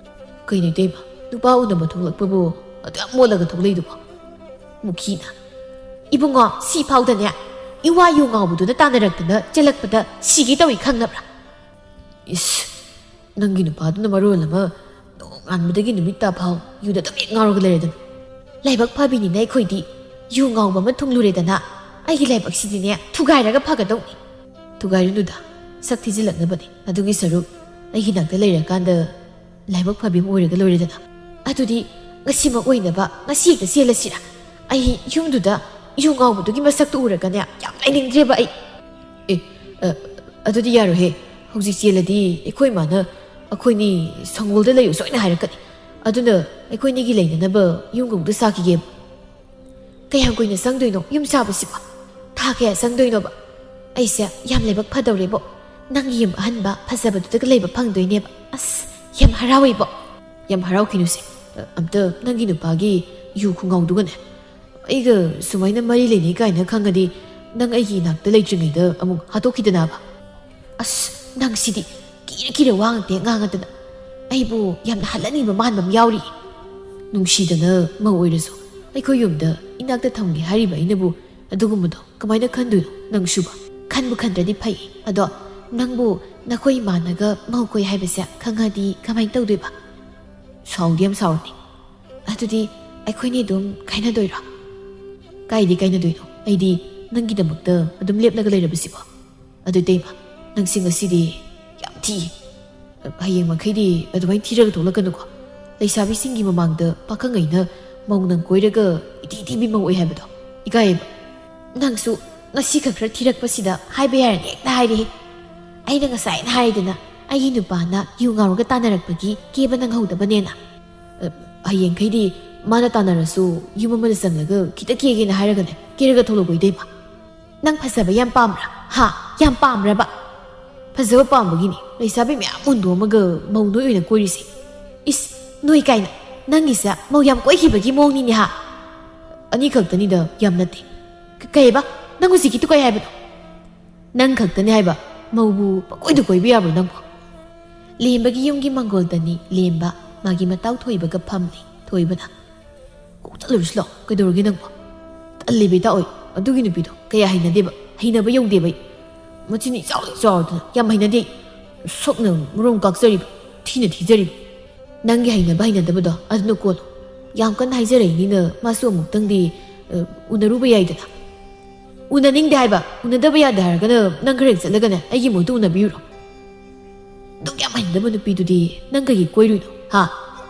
"ꯀꯩꯅꯣ ꯏꯇꯩꯃ, ꯅꯨꯄꯥ ꯎꯅꯕ ꯊꯣꯛꯂꯛꯄꯕꯨ ꯑꯗꯨ ꯌꯥꯝ ꯃꯣꯠꯂꯒ ꯊꯣꯛꯂꯛꯏꯗꯨꯕꯣ?" ꯃꯨꯈꯤꯅ, "ꯏꯕꯨꯡꯉꯣ, ꯁꯤ ꯐꯥꯎꯗꯅꯦ, ꯏꯋꯥ ꯌꯨ ꯉꯥꯎꯕꯗꯨꯅ ꯇꯥꯟꯅꯔꯛꯇꯅ ꯆꯦꯜꯂꯛꯄꯗ ꯁꯤꯒꯦ ꯇꯧꯏ, ꯈꯪꯅꯕ꯭ꯔꯥ?" "ꯏꯁ, ꯅꯪꯒꯤ ꯅꯨꯄꯥꯗꯨꯅ ꯃꯔꯣꯜ ꯑꯃ ꯅꯣꯡꯉꯥꯟꯕꯗꯒꯤ ꯅꯨꯃꯤꯠ ꯇꯥꯐꯥꯎ ꯌꯨꯗ ꯑꯗꯨꯝ ꯍꯦꯛ ꯉꯥꯎꯔꯒ ꯂꯩꯔꯗꯅ꯫ ꯂꯥꯏꯕꯛ ꯐꯕꯤꯅꯤꯅ ꯑꯩꯈꯣꯏꯗꯤ ꯌꯨ ꯉꯥꯎꯕ ꯑꯃ ꯊꯨꯡꯂꯨꯔꯦꯗꯅ, ꯑꯩꯒꯤ ꯂꯥꯏꯕꯛꯁꯤꯗꯤꯅꯦ ꯊꯨꯒꯥꯏꯔꯒ ꯐꯒꯗꯧꯅꯤ꯫" "ꯊꯨꯒꯥꯏꯔꯨꯅꯨꯗ, ꯁꯛ ꯊꯤꯖꯤꯜꯂꯛꯅꯕꯅꯤ꯫ ꯑꯗꯨꯒꯤ ꯁꯔꯨꯛ ꯑꯩꯒꯤ ꯅꯥꯛꯇ ꯂꯩꯔꯀꯥꯟꯗ ꯂꯥꯏꯕꯛ ꯐꯕꯤ ꯑꯃ ꯑꯣꯏꯔꯒ ꯂꯣꯏꯔꯦꯗꯅ꯫ ꯑꯗꯨꯗꯤ ꯉꯁꯤꯃꯛ ꯑꯣꯏꯅꯕ ꯉꯁꯤ ꯍꯦꯛꯇ ꯆꯦꯜꯂꯁꯤꯔꯥ? ꯑꯩ ꯌꯨꯝꯗꯨꯗ ꯌꯨ ꯉꯥꯎꯕꯗꯨꯒꯤ ꯃꯁꯛꯇꯨ ꯎꯔꯒꯅꯦ ꯌꯥꯝ ꯂꯩꯅꯤꯡꯗ꯭ꯔꯦꯕ ꯑꯩ꯫" "ꯑꯦ, ꯑ, ꯑꯗꯨꯗꯤ ꯌꯥꯔꯣꯏꯍꯦ꯫ ꯍꯧꯖꯤꯛ ꯆꯦꯜꯂꯗꯤ ꯑꯩꯈꯣꯏ ꯏꯃꯥꯅ ꯑꯩꯈꯣꯏꯅꯤ ꯁꯪꯒꯣꯜꯗ ꯂꯩꯌꯨ ꯁꯣꯏꯅ ꯍꯥꯏꯔꯛꯀꯅꯤ꯫ ꯑꯗꯨꯅ ꯑꯩꯈꯣꯏꯅꯤꯒꯤ ꯂꯩꯅꯅꯕ ꯌꯨꯝꯒꯨꯝꯗ ꯁꯥꯈꯤꯒꯦꯕ꯫" "ꯀꯌꯥꯝ ꯀꯨꯏꯅ ꯆꯪꯗꯣꯏꯅꯣ ꯌꯨꯝ ꯁꯥꯕꯁꯤꯕꯣ? ꯊꯥ ꯀꯌꯥ ꯆꯪꯗꯣꯏꯅꯣꯕ? ꯑꯩꯁꯦ ꯌꯥꯝ ꯂꯥꯏꯕꯛ ꯐꯗꯧꯔꯦꯕꯣ꯫ ꯅꯪꯒꯤ ꯌꯨꯝ ꯑꯍꯟꯕ ꯐꯖꯕꯗꯨꯗꯒ ꯂꯩꯕ ꯐꯪꯗꯣꯏꯅꯦꯕ꯫ ꯑꯁ, ꯌꯥꯝ ꯍꯔꯥꯎꯋꯦꯕꯣ꯫" "ꯌꯥꯝ ꯍꯔꯥꯎꯈꯤꯅꯨꯁꯦ꯫ ꯑꯝꯇ ꯅꯪꯒꯤ ꯅꯨꯄꯥꯒꯤ ꯌꯨ ꯈꯨꯡꯒꯥꯎꯗꯨꯒꯅꯦ ꯑꯩꯒ ꯁꯨꯃꯥꯏꯅ ꯃꯔꯤ ꯂꯩꯅꯩ ꯀꯥꯏꯅ ꯈꯪꯉꯗꯤ, ꯅꯪ ꯑꯩꯒꯤ ꯏꯅꯥꯛꯇ ꯂꯩꯇ꯭ꯔꯤꯉꯩꯗ ꯑꯃꯨꯛ ꯍꯥꯠꯇꯣꯛꯈꯤꯗꯅꯕ꯫" "ꯑꯁ, ꯅꯪꯁꯤꯗꯤ ꯀꯤꯔ ꯀꯤꯔ ꯋꯥ ꯉꯥꯛꯇ ꯉꯥꯡꯉꯗꯅ꯫ ꯑꯩꯕꯨ ꯌꯥꯝꯅ ꯍꯜꯂꯅꯤꯡꯕ ꯃꯥꯟꯕ ꯑꯃ ꯌꯥꯎꯔꯤ꯫" "ꯅꯨꯡꯁꯤꯗꯅ ꯃꯧ ꯑꯣꯏꯔꯁꯨ ꯑꯩꯈꯣꯏ ꯌꯨꯝꯗ ꯏꯅꯥꯛꯇ ꯊꯝꯒꯦ ꯍꯥꯏꯔꯤꯕ ꯑꯩꯅꯕꯨ ꯑꯗꯨꯒꯨꯝꯕꯗꯣ ꯀꯃꯥꯏꯅ ꯈꯟꯗꯣꯏꯅꯣ ꯅꯪꯁꯨꯕ?" "ꯈꯟꯕꯨ ꯈꯟꯗ꯭ꯔꯗꯤ ꯐꯩ꯫ ꯑꯗꯣ ꯅꯪꯕꯨ ꯅꯈꯣꯏ ꯏꯃꯥꯅꯒ ꯃꯧ ꯀꯣꯏ ꯍꯥꯏꯕꯁꯦ ꯈꯪꯉꯗꯤ ꯀꯃꯥꯏꯅ ꯇꯧꯗꯣꯏꯕ?" "ꯁꯥꯎꯗꯤ ꯌꯥꯝ ꯁꯥꯎꯔꯅꯤ꯫" "ꯑꯗꯨꯗꯤ ꯑꯩꯈꯣꯏꯅꯤ ꯑꯗꯨꯝ ꯀꯥꯏꯅꯗꯣꯏꯔꯣ?" "ꯀꯥꯏꯗꯤ ꯀꯥꯏꯅꯗꯣꯏꯅꯣ? ꯑꯩꯗꯤ ꯅꯪꯒꯤꯗꯃꯛꯇ ꯑꯗꯨꯝ ꯂꯦꯞꯂꯒ ꯂꯩꯔꯕꯁꯤꯕꯣ꯫ ꯑꯗꯨ ꯏꯇꯩꯃ, ꯅꯪꯁꯤ ꯉꯁꯤꯗꯤ ꯌꯥꯝ ꯊꯤ꯫ ꯍꯌꯦꯡ ꯃꯈꯩꯗꯤ ꯑꯗꯨꯃꯥꯏꯅ ꯊꯤꯔꯒ ꯊꯣꯛꯂꯛꯀꯅꯨꯀꯣ꯫ ꯂꯩꯁꯥꯕꯤꯁꯤꯡꯒꯤ ꯃꯃꯥꯡꯗ ꯄꯥꯈꯪ ꯑꯩꯅ ꯃꯧ ꯅꯪ ꯀꯣꯏꯔꯒ ꯏꯊꯤ ꯊꯤꯕꯤ ꯃꯧ ꯑꯣꯏ ꯍꯥꯏꯕꯗꯣ ꯏꯀꯥꯏꯌꯦꯕ꯫ ꯅꯪꯁꯨ ꯉꯁꯤ ꯈꯛ ꯈꯔ ꯊꯤꯔꯛꯄꯁꯤꯗ ꯍꯥꯏꯕ ꯌꯥꯔꯗꯤ ꯍꯦꯛꯇ ꯍꯥꯏꯔꯦꯍꯦ꯫ ꯑꯩꯅ ꯉꯁꯥꯏꯅ ꯍꯥꯏꯔꯦꯗꯅ, ꯑꯩꯒꯤ ꯅꯨꯄꯥꯅ ꯌꯨ ꯉꯥꯎꯔꯒ ꯇꯥꯟꯅꯔꯛꯄꯒꯤ ꯀꯦꯕ ꯅꯪꯍꯧꯗꯕꯅꯦꯅ꯫ ꯑ, ꯍꯌꯦꯡꯈꯩꯗꯤ ꯃꯥꯅ ꯇꯥꯟꯅꯔꯁꯨ ꯌꯨꯝ ꯑꯃꯗ ꯆꯪꯂꯒ ꯈꯤꯇ ꯀꯦꯒꯦꯅ ꯍꯥꯏꯔꯒꯅꯦ, ꯀꯦꯔꯒ ꯊꯣꯛꯂꯛꯄ ꯏꯇꯩꯃ꯫ ꯅꯪ ꯐꯖꯕ ꯌꯥꯝ ꯄꯥꯝꯕ꯭ꯔꯥ? ꯍꯥ? ꯌꯥꯝ ꯄꯥꯝꯕ꯭ꯔꯕ? ꯐꯖꯕ ꯄꯥꯝꯕꯒꯤꯅꯤ ꯂꯩꯁꯥꯕꯤ ꯃꯌꯥꯝ ꯍꯨꯟꯗꯣꯛꯑꯝꯃꯒ ꯃꯧ ꯅꯣꯏ ꯑꯣꯏꯅ ꯀꯣꯏꯔꯤꯁꯦ꯫ ꯏꯁ, ꯅꯣꯏ ꯀꯥꯏꯅ꯫ ꯅꯪꯒꯤꯁꯦ ꯃꯧ ꯌꯥꯝ ꯀꯣꯏꯈꯤꯕꯒꯤ ꯃꯑꯣꯡꯅꯤꯅꯦ ꯍꯥ? ꯑꯅꯤ ꯈꯛꯇꯅꯤꯗ, ꯌꯥꯝ ꯅꯠꯇꯦ꯫ ꯀ-, ꯀꯩꯕ? ꯅꯪ ꯍꯧꯖꯤꯛꯀꯤꯗꯨ ꯀꯩ ꯍꯥꯏꯕꯅꯣ? ꯅꯪ ꯈꯛꯇꯅꯤ ꯍꯥꯏꯕ꯫ ꯃꯧꯕꯨ ꯄꯪꯀꯣꯏꯗ ꯀꯣꯏꯕ ꯌꯥꯕ꯭ꯔꯣ ꯅꯪꯕꯨ? ꯂꯦꯝꯕꯒꯤ ꯌꯨꯝꯒꯤ ꯃꯪꯒꯣꯜꯗꯅꯤ ꯂꯦꯝꯕ, ꯃꯥꯒꯤ ꯃꯇꯥꯎ ꯊꯣꯏꯕꯒ ꯐꯝꯂꯤ꯫ ꯊꯣꯏꯕꯅ, "ꯀꯣꯛ ꯆꯠꯂꯨꯔꯁꯤ ꯂꯥꯛꯑꯣ, ꯀꯩꯗꯧꯔꯒꯦ ꯅꯪꯕꯣ?" "ꯇꯜꯂꯦꯕ ꯏꯇꯥ ꯑꯣꯏ, ꯑꯗꯨꯒꯤ ꯅꯨꯄꯤꯗꯣ ꯀꯌꯥ ꯍꯩꯅꯗꯦꯕ, ꯍꯩꯅꯕ ꯌꯧꯗꯦꯕ ꯑꯩ꯫ ꯃꯆꯤꯟ ꯏꯆꯥꯎ ꯆꯥꯎꯗꯅ ꯌꯥꯝ ꯍꯩꯅꯗꯦ ꯑꯩ꯫ ꯁꯛꯅ ꯃꯔꯣꯡ ꯀꯥꯛꯆꯔꯤꯕ, ꯊꯤꯅ ꯊꯤꯖꯔꯤꯕ꯫ ꯅꯪꯒꯤ ꯍꯩꯅꯕ ꯍꯩꯅꯗꯕꯗꯣ ꯑꯗꯨꯅ ꯀꯣꯟꯅꯣ꯫ ꯌꯥꯝ ꯀꯟꯅ ꯍꯥꯏꯖꯔꯛꯏꯅꯤꯅ ꯃꯥꯁꯨ ꯑꯃꯨꯛꯇꯪꯗꯤ, ꯑ, ꯎꯅꯔꯨꯕ ꯌꯥꯏꯗꯅ?" "ꯎꯅꯅꯤꯡꯗꯦ ꯍꯥꯏꯕ, ꯎꯅꯗꯕ ꯌꯥꯗꯦ ꯍꯥꯏꯔꯒꯅ ꯅꯪ ꯈꯔ ꯍꯦꯛ ꯆꯠꯂꯒꯅꯦ ꯑꯩꯒꯤ ꯃꯍꯨꯠꯇ ꯎꯅꯕꯤꯔꯨꯔꯣ꯫ ꯑꯗꯨꯛ ꯌꯥꯝ ꯍꯩꯅꯗꯕ ꯅꯨꯄꯤꯗꯨꯗꯤ ꯅꯪ ꯀꯩꯒꯤ ꯀꯣꯏꯔꯨꯏꯅꯣ? ꯍꯥ?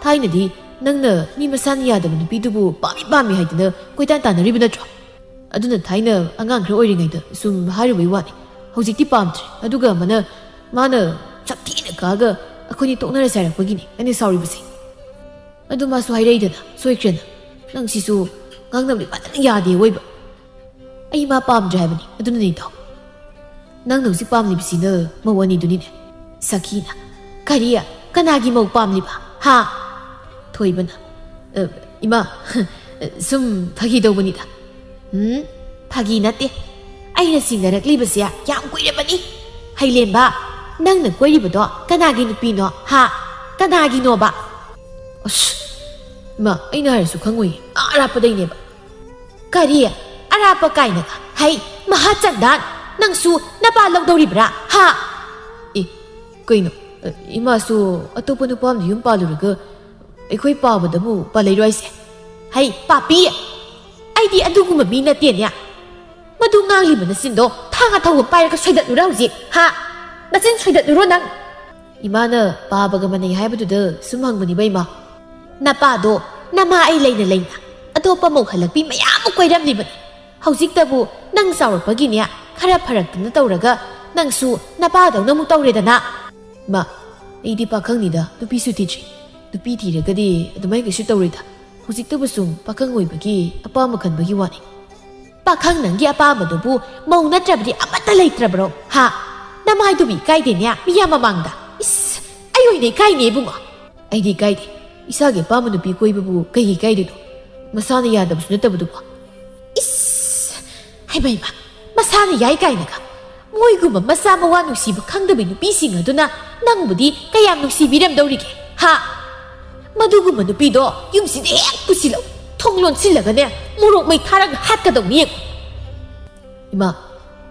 ꯊꯥꯏꯅꯗꯤ ꯅꯪꯅ ꯃꯤ ꯃꯁꯥꯅ ꯌꯥꯗꯕ ꯅꯨꯄꯤꯗꯨꯕꯨ ꯄꯥꯝꯃꯤ ꯄꯥꯝꯃꯤ ꯍꯥꯏꯗꯅ ꯀꯣꯏꯇꯥꯟ ꯇꯥꯟꯅꯔꯤꯕ ꯅꯠꯇ꯭ꯔꯣ?" "ꯑꯗꯨꯅ ꯊꯥꯏꯅ ꯑꯉꯥꯡ ꯈꯔ ꯑꯣꯏꯔꯤꯉꯩꯗ ꯁꯨꯝ ꯍꯥꯏꯔꯨꯕꯩ ꯋꯥꯅꯤ꯫ ꯍꯧꯖꯤꯛꯇꯤ ꯄꯥꯝꯗ꯭ꯔꯦ꯫ ꯑꯗꯨꯒ ꯑꯃꯅ, ꯃꯥꯅ ꯁꯛꯊꯤꯅ ꯀꯥꯛꯑꯒ ꯑꯩꯈꯣꯏꯅꯤ ꯇꯣꯛꯅꯔꯁꯦ ꯍꯥꯏꯔꯛꯄꯒꯤꯅꯤ ꯑꯩꯅ ꯁꯥꯎꯔꯤꯕꯁꯦ꯫ ꯑꯗꯨ ꯃꯥꯁꯨ ꯍꯥꯏꯔꯛꯏꯗꯅ, ꯁꯣꯏꯈ꯭ꯔꯦꯅ꯫ ꯅꯪꯁꯤꯁꯨ ꯉꯥꯡꯅꯕꯗꯤ ꯐꯖꯅ ꯌꯥꯗꯦ ꯑꯣꯏꯕ꯫ ꯑꯩ ꯃꯥ ꯄꯥꯝꯗ꯭ꯔꯦ ꯍꯥꯏꯕꯅꯤ, ꯑꯗꯨꯅꯅꯤꯗꯣ꯫ ꯅꯪꯅ ꯍꯧꯖꯤꯛ ꯄꯥꯝꯂꯤꯕꯁꯤꯅ ꯃꯧ ꯑꯅꯤꯗꯨꯅꯤꯅꯦ꯫" ꯁꯈꯤꯅ, "ꯀꯔꯤ? ꯀꯅꯥꯒꯤ ꯃꯧ ꯄꯥꯝꯂꯤꯕ? ꯍꯥ?" ꯊꯣꯏꯕꯅ, "ꯑ, ꯏꯃꯥ, ꯁꯨꯝ ꯐꯥꯒꯤ ꯇꯧꯕꯅꯤꯗ꯫" "ꯎꯝ, ꯐꯥꯒꯤ ꯅꯠꯇꯦ꯫ ꯑꯩꯅ ꯆꯤꯡꯅꯔꯛꯂꯤꯕꯁꯦ ꯌꯥꯝ ꯀꯨꯏꯔꯕꯅꯤ꯫ ꯍꯩꯂꯦꯝꯕ, ꯅꯪꯅ ꯀꯣꯏꯔꯤꯕꯗꯣ ꯀꯅꯥꯒꯤ ꯅꯨꯄꯤꯅꯣ? ꯍꯥ? ꯀꯅꯥꯒꯤꯅꯣꯕ?" "ꯑꯁ, ꯏꯃꯥ, ꯑꯩꯅ ꯍꯥꯏꯔꯁꯨ ꯈꯪꯉꯣꯏꯌꯦ꯫ ꯑꯥ ꯑꯔꯥꯞꯄꯗꯩꯅꯦꯕ꯫" "ꯀꯔꯤ? ꯑꯔꯥꯞꯄ ꯀꯥꯏꯅꯒ? ꯍꯩ, ꯃꯍꯥꯆꯟꯗꯥꯟ! ꯅꯪꯁꯨ ꯅꯄꯥ ꯂꯧꯗꯧꯔꯤꯕ꯭ꯔꯥ? ꯍꯥ?" "ꯑꯦ, ꯀꯩꯅꯣ? ꯏꯃꯥꯁꯨ ꯑꯇꯣꯞꯄ ꯅꯨꯄꯥ ꯑꯃꯗ ꯌꯨꯝ ꯄꯥꯜꯂꯨꯔꯒ ꯑꯩꯈꯣꯏ ꯄꯥꯕꯗꯕꯨ ꯄꯥꯜꯂꯩꯔꯣ ꯍꯥꯏꯁꯦ? ꯍꯩ, ꯄꯥꯄꯤ! ꯑꯩꯗꯤ ꯑꯗꯨꯒꯨꯝꯕ ꯃꯤ ꯅꯠꯇꯦꯅꯦ꯫ ꯃꯗꯨ ꯉꯥꯡꯂꯤꯕ ꯅꯆꯤꯟꯗꯣ ꯊꯥꯡ ꯑꯊꯧꯕ ꯄꯥꯏꯔꯒ ꯁꯣꯏꯗꯠꯂꯨꯔꯥ ꯍꯧꯖꯤꯛ? ꯍꯥ? ꯅꯆꯤꯟ ꯁꯣꯏꯗꯠꯂꯨꯔꯣ ꯅꯪ?" ꯏꯃꯥꯅ ꯄꯥꯕꯒ ꯃꯥꯟꯅꯩ ꯍꯥꯏꯕꯗꯨꯗ ꯁꯨꯝ ꯍꯪꯕꯅꯤꯕ, ꯏꯃꯥ꯫ ꯅꯄꯥꯗꯣ ꯅꯃꯥ ꯑꯩ ꯂꯩꯅ ꯂꯩꯅ ꯑꯇꯣꯞꯄ ꯃꯧ ꯍꯜꯂꯛꯄꯤ ꯃꯌꯥꯝ ꯑꯃ ꯀꯣꯏꯔꯝꯂꯤꯕꯅꯤ꯫ ꯍꯧꯖꯤꯛꯇꯕꯨ ꯅꯪ ꯆꯥꯎꯔꯛꯄꯒꯤꯅꯦ ꯈꯔ ꯐꯔꯛꯇꯅ ꯇꯧꯔꯒ ꯅꯪꯁꯨ ꯅꯄꯥꯗꯧꯅ ꯑꯃꯨꯛ ꯇꯧꯔꯦꯗꯅ꯫ ꯏꯃꯥ, ꯑꯩꯗꯤ ꯄꯥꯈꯪꯅꯤꯗ, ꯅꯨꯄꯤꯁꯨ ꯊꯤꯗ꯭ꯔꯤ꯫ ꯅꯨꯄꯤ ꯊꯤꯔꯒꯗꯤ ꯑꯗꯨꯃꯥꯏꯅ ꯀꯩꯁꯨ ꯇꯧꯔꯣꯏꯗ꯫ ꯍꯧꯖꯤꯛꯇꯕꯨ ꯁꯨꯝ ꯄꯥꯈꯪ ꯑꯣꯏꯕꯒꯤ ꯑꯄꯥꯝꯕ ꯈꯟꯕꯒꯤ ꯋꯥꯅꯤ꯫ ꯄꯥꯈꯪ ꯅꯪꯒꯤ ꯑꯄꯥꯝꯕꯗꯨꯕꯨ ꯃꯧ ꯅꯠꯇ꯭ꯔꯕꯗꯤ ꯑꯃꯠꯇ ꯂꯩꯇ꯭ꯔꯕ꯭ꯔꯣ? ꯍꯥ? ꯅꯃꯥꯏꯗꯨꯕꯨ ꯏꯀꯥꯏꯗꯦꯅꯦ ꯃꯤꯌꯥꯝ ꯃꯃꯥꯡꯗ꯫ ꯏꯁ, ꯑꯩ ꯑꯣꯏꯅ ꯏꯀꯥꯏꯅꯦ ꯏꯕꯨꯡꯉꯣ꯫ ꯑꯩꯗꯤ ꯏꯀꯥꯏꯗꯦ꯫ ꯏꯁꯥꯒꯤ ꯑꯄꯥꯝꯕ ꯅꯨꯄꯤ ꯀꯣꯏꯕꯕꯨ ꯀꯩꯒꯤ ꯏꯀꯥꯏꯗꯣꯏꯅꯣ? ꯃꯁꯥꯅ ꯌꯥꯗꯕꯁꯨ ꯅꯠꯇꯕꯗꯨꯕꯨ꯫ ꯏꯁ! ꯍꯩꯃ ꯍꯩꯃ, ꯃꯁꯥꯅ ꯌꯥꯏ ꯀꯥꯏꯅꯒ꯫ ꯃꯣꯏꯒꯨꯝꯕ ꯃꯆꯥ ꯃꯋꯥ ꯅꯨꯡꯁꯤꯕ ꯈꯪꯗꯕ ꯅꯨꯄꯤꯁꯤꯡ ꯑꯗꯨꯅ ꯅꯪꯕꯨꯗꯤ ꯀꯌꯥꯝ ꯅꯨꯡꯁꯤꯕꯤꯔꯝꯗꯧꯔꯤꯒꯦ, ꯍꯥ? ꯃꯗꯨꯒꯨꯝꯕ ꯅꯨꯄꯤꯗꯣ ꯌꯨꯝꯁꯤꯗ ꯍꯦꯛ ꯄꯨꯁꯤꯜꯂꯛꯎ꯫ ꯊꯣꯡ ꯂꯣꯟꯁꯤꯜꯂꯒꯅꯦ, ꯃꯣꯔꯣꯛ ꯃꯩ ꯊꯥꯔꯒ ꯍꯥꯠꯀꯗꯧꯅꯤ ꯌꯦꯡꯉꯨ꯫ ꯏꯃꯥ,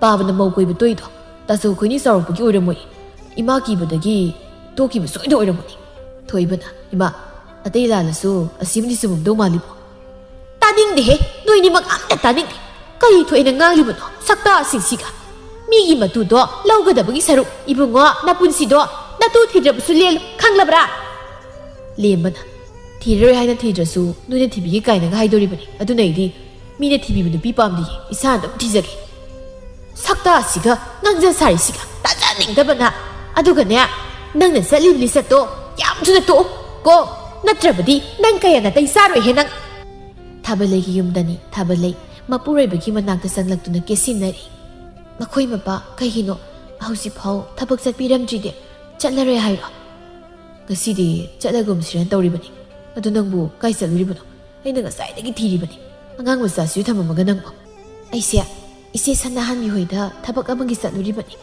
ꯄꯥꯕꯅ ꯃꯧ ꯀꯣꯏꯕ ꯇꯣꯛꯏꯗꯣ ꯇꯥꯆꯧ ꯑꯩꯈꯣꯏꯅꯤ ꯆꯥꯎꯔꯛꯄꯒꯤ ꯑꯣꯏꯔꯝꯃꯣꯏ꯫ ꯏꯃꯥ ꯀꯤꯕꯗꯒꯤ ꯇꯣꯛꯈꯤꯕ ꯁꯣꯏꯗ ꯑꯣꯏꯔꯝꯃꯅꯤ꯫ ꯊꯣꯏꯕꯅ, ꯏꯃꯥ, ꯑꯇꯩ ꯂꯥꯜꯂꯁꯨ ꯑꯁꯤꯃꯗꯤ ꯆꯨꯝꯃꯝꯗꯧ ꯃꯥꯜꯂꯤꯕꯣ꯫ ꯇꯥꯅꯤꯡꯗꯦꯍꯦ, ꯅꯣꯏꯅꯤꯃꯛ ꯑꯝꯇ ꯇꯥꯅꯤꯡꯗꯦ꯫ ꯀꯔꯤ ꯊꯣꯛꯑꯦꯅ ꯉꯥꯡꯂꯤꯕꯅꯣ ꯁꯛꯇꯥꯁꯤꯡꯁꯤꯒ? ꯃꯤꯒꯤ ꯃꯇꯨꯗꯣ ꯂꯧꯒꯗꯕꯒꯤ ꯁꯔꯨꯛ, ꯏꯕꯨꯡꯉꯣ, ꯅꯄꯨꯟꯁꯤꯗꯣ ꯅꯇꯨ ꯊꯤꯗ꯭ꯔꯕꯁꯨ ꯂꯦꯜꯂꯨ, ꯈꯪꯂꯕ꯭ꯔꯥ? ꯂꯦꯝꯕꯅ, ꯊꯤꯔꯔꯣꯏ ꯍꯥꯏꯅ ꯊꯤꯗ꯭ꯔꯁꯨ ꯅꯣꯏꯅ ꯊꯤꯕꯤꯒꯦ ꯀꯥꯏꯅꯒ ꯍꯥꯏꯗꯣꯔꯤꯕꯅꯤ꯫ ꯑꯗꯨꯅ ꯑꯩꯗꯤ ꯃꯤꯅ ꯊꯤꯕꯤꯕ ꯅꯨꯄꯤ ꯄꯥꯝꯗꯤꯌꯦ, ꯏꯁꯥꯅ ꯑꯗꯨꯝ ꯊꯤꯖꯒꯦ꯫ ꯁꯛꯇꯥꯁꯤꯒ ꯉꯥꯡꯖ ꯁꯥꯔꯤꯁꯤꯒ ꯇꯥꯖꯅꯤꯡꯗꯕꯅ꯫ ꯑꯗꯨꯒꯅꯦ, ꯅꯪꯅ ꯆꯠꯂꯤꯕ ꯂꯤꯆꯠꯇꯣ ꯌꯥꯝ ꯊꯨꯅ ꯇꯣꯛꯎ ꯀꯣ, ꯅꯠꯇ꯭ꯔꯕꯗꯤ ꯅꯪ ꯀꯌꯥ ꯅꯥꯇꯩ ꯆꯥꯔꯣꯏꯍꯦ ꯅꯪ꯫ ꯊꯥꯕꯂꯩꯒꯤ ꯌꯨꯝꯗꯅꯤ ꯊꯥꯕꯂꯩ ꯃꯄꯨꯔꯣꯏꯕꯒꯤ ꯃꯅꯥꯛꯇ ꯆꯪꯂꯛꯇꯨꯅ ꯀꯦꯁꯤꯟꯅꯔꯤ꯫ ꯃꯈꯣꯏ ꯃꯄꯥ ꯀꯩꯒꯤꯅꯣ ꯍꯧꯖꯤꯛꯐꯥꯎ ꯊꯕꯛ ꯆꯠꯄꯤꯔꯝꯗ꯭ꯔꯤꯗꯤ? ꯆꯠꯂꯔꯣꯏ ꯍꯥꯏꯔꯣ? ꯉꯁꯤꯗꯤ ꯆꯠꯂꯒꯨꯝꯁꯤꯔꯅ ꯇꯧꯔꯤꯕꯅꯤ꯫ ꯑꯗꯨ ꯅꯪꯕꯨ ꯀꯥꯏ ꯆꯠꯂꯨꯔꯤꯕꯅꯣ? ꯑꯩꯅ ꯉꯁꯥꯏꯗꯒꯤ ꯊꯤꯔꯤꯕꯅꯤ꯫ ꯑꯉꯥꯡ ꯃꯆꯥꯁꯤꯁꯨ ꯊꯝꯃꯝꯃꯒ ꯅꯪꯕꯨ꯫ ꯑꯩꯁꯦ ꯏꯆꯦ ꯁꯅꯥꯍꯟꯕꯤ ꯍꯣꯏꯗ ꯊꯕꯛ ꯑꯃꯒꯤ ꯆꯠꯂꯨꯔꯤꯕꯅꯤ꯫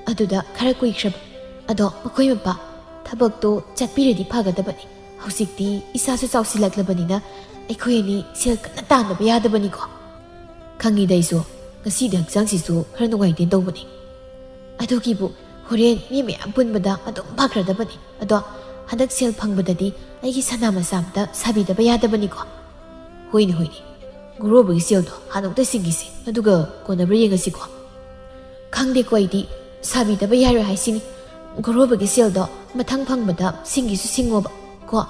ꯑꯗꯨꯗ ꯈꯔ ꯀꯨꯏꯈ꯭ꯔꯕ꯫ ꯑꯗꯣ ꯃꯈꯣꯏ ꯃꯄꯥ, ꯊꯕꯛꯇꯣ ꯆꯠꯄꯤꯔꯗꯤ ꯐꯒꯗꯕꯅꯤ꯫ ꯍꯧꯖꯤꯛꯇꯤ ꯏꯁꯥꯁꯨ ꯆꯥꯎꯁꯤꯜꯂꯛꯂꯕꯅꯤꯅ ꯑꯩꯈꯣꯏ ꯑꯅꯤ ꯁꯦꯜ ꯀꯟꯅ ꯇꯥꯟꯗꯕ ꯌꯥꯗꯕꯅꯤꯀꯣ꯫ ꯈꯪꯉꯤꯗ ꯑꯩꯁꯨ, ꯉꯁꯤꯗꯤ ꯍꯛꯆꯥꯡꯁꯤꯁꯨ ꯈꯔ ꯅꯨꯡꯉꯥꯏꯇꯦꯅ ꯇꯧꯕꯅꯤ꯫ ꯑꯗꯨꯒꯤꯕꯨ ꯍꯣꯔꯦꯟ ꯃꯤ ꯃꯌꯥꯝ ꯄꯨꯟꯕꯗ ꯑꯗꯨꯝ ꯐꯈ꯭ꯔꯗꯕꯅꯤ꯫ ꯑꯗꯣ ꯍꯟꯗꯛ ꯁꯦꯜ ꯐꯪꯕꯗꯗꯤ ꯑꯩꯒꯤ ꯁꯅꯥ ꯃꯆꯥ ꯑꯝꯇ ꯁꯥꯕꯤꯗꯕ ꯌꯥꯗꯕꯅꯤꯀꯣ꯫ ꯍꯣꯏꯅꯦ, ꯍꯣꯏꯅꯦ, ꯒꯣꯔꯣꯕꯒꯤ ꯁꯦꯜꯗꯣ ꯍꯥꯟꯅ ꯑꯃꯨꯛꯇ ꯁꯤꯡꯈꯤꯁꯦ, ꯑꯗꯨꯒ ꯀꯣꯟꯅꯕ꯭ꯔꯥ ꯌꯦꯡꯉꯁꯤꯀꯣ꯫ ꯈꯪꯗꯦꯀꯣ, ꯑꯩꯗꯤ ꯁꯥꯕꯤꯗꯕ ꯌꯥꯔꯣꯏ ꯍꯥꯏꯁꯤꯅꯤ꯫ ꯒꯣꯔꯣꯕꯒꯤ ꯁꯦꯜꯗꯣ ꯃꯊꯪ ꯐꯪꯕꯗ ꯁꯤꯡꯒꯤꯁꯨ ꯁꯤꯡꯉꯣꯕ꯫ ꯀꯣ?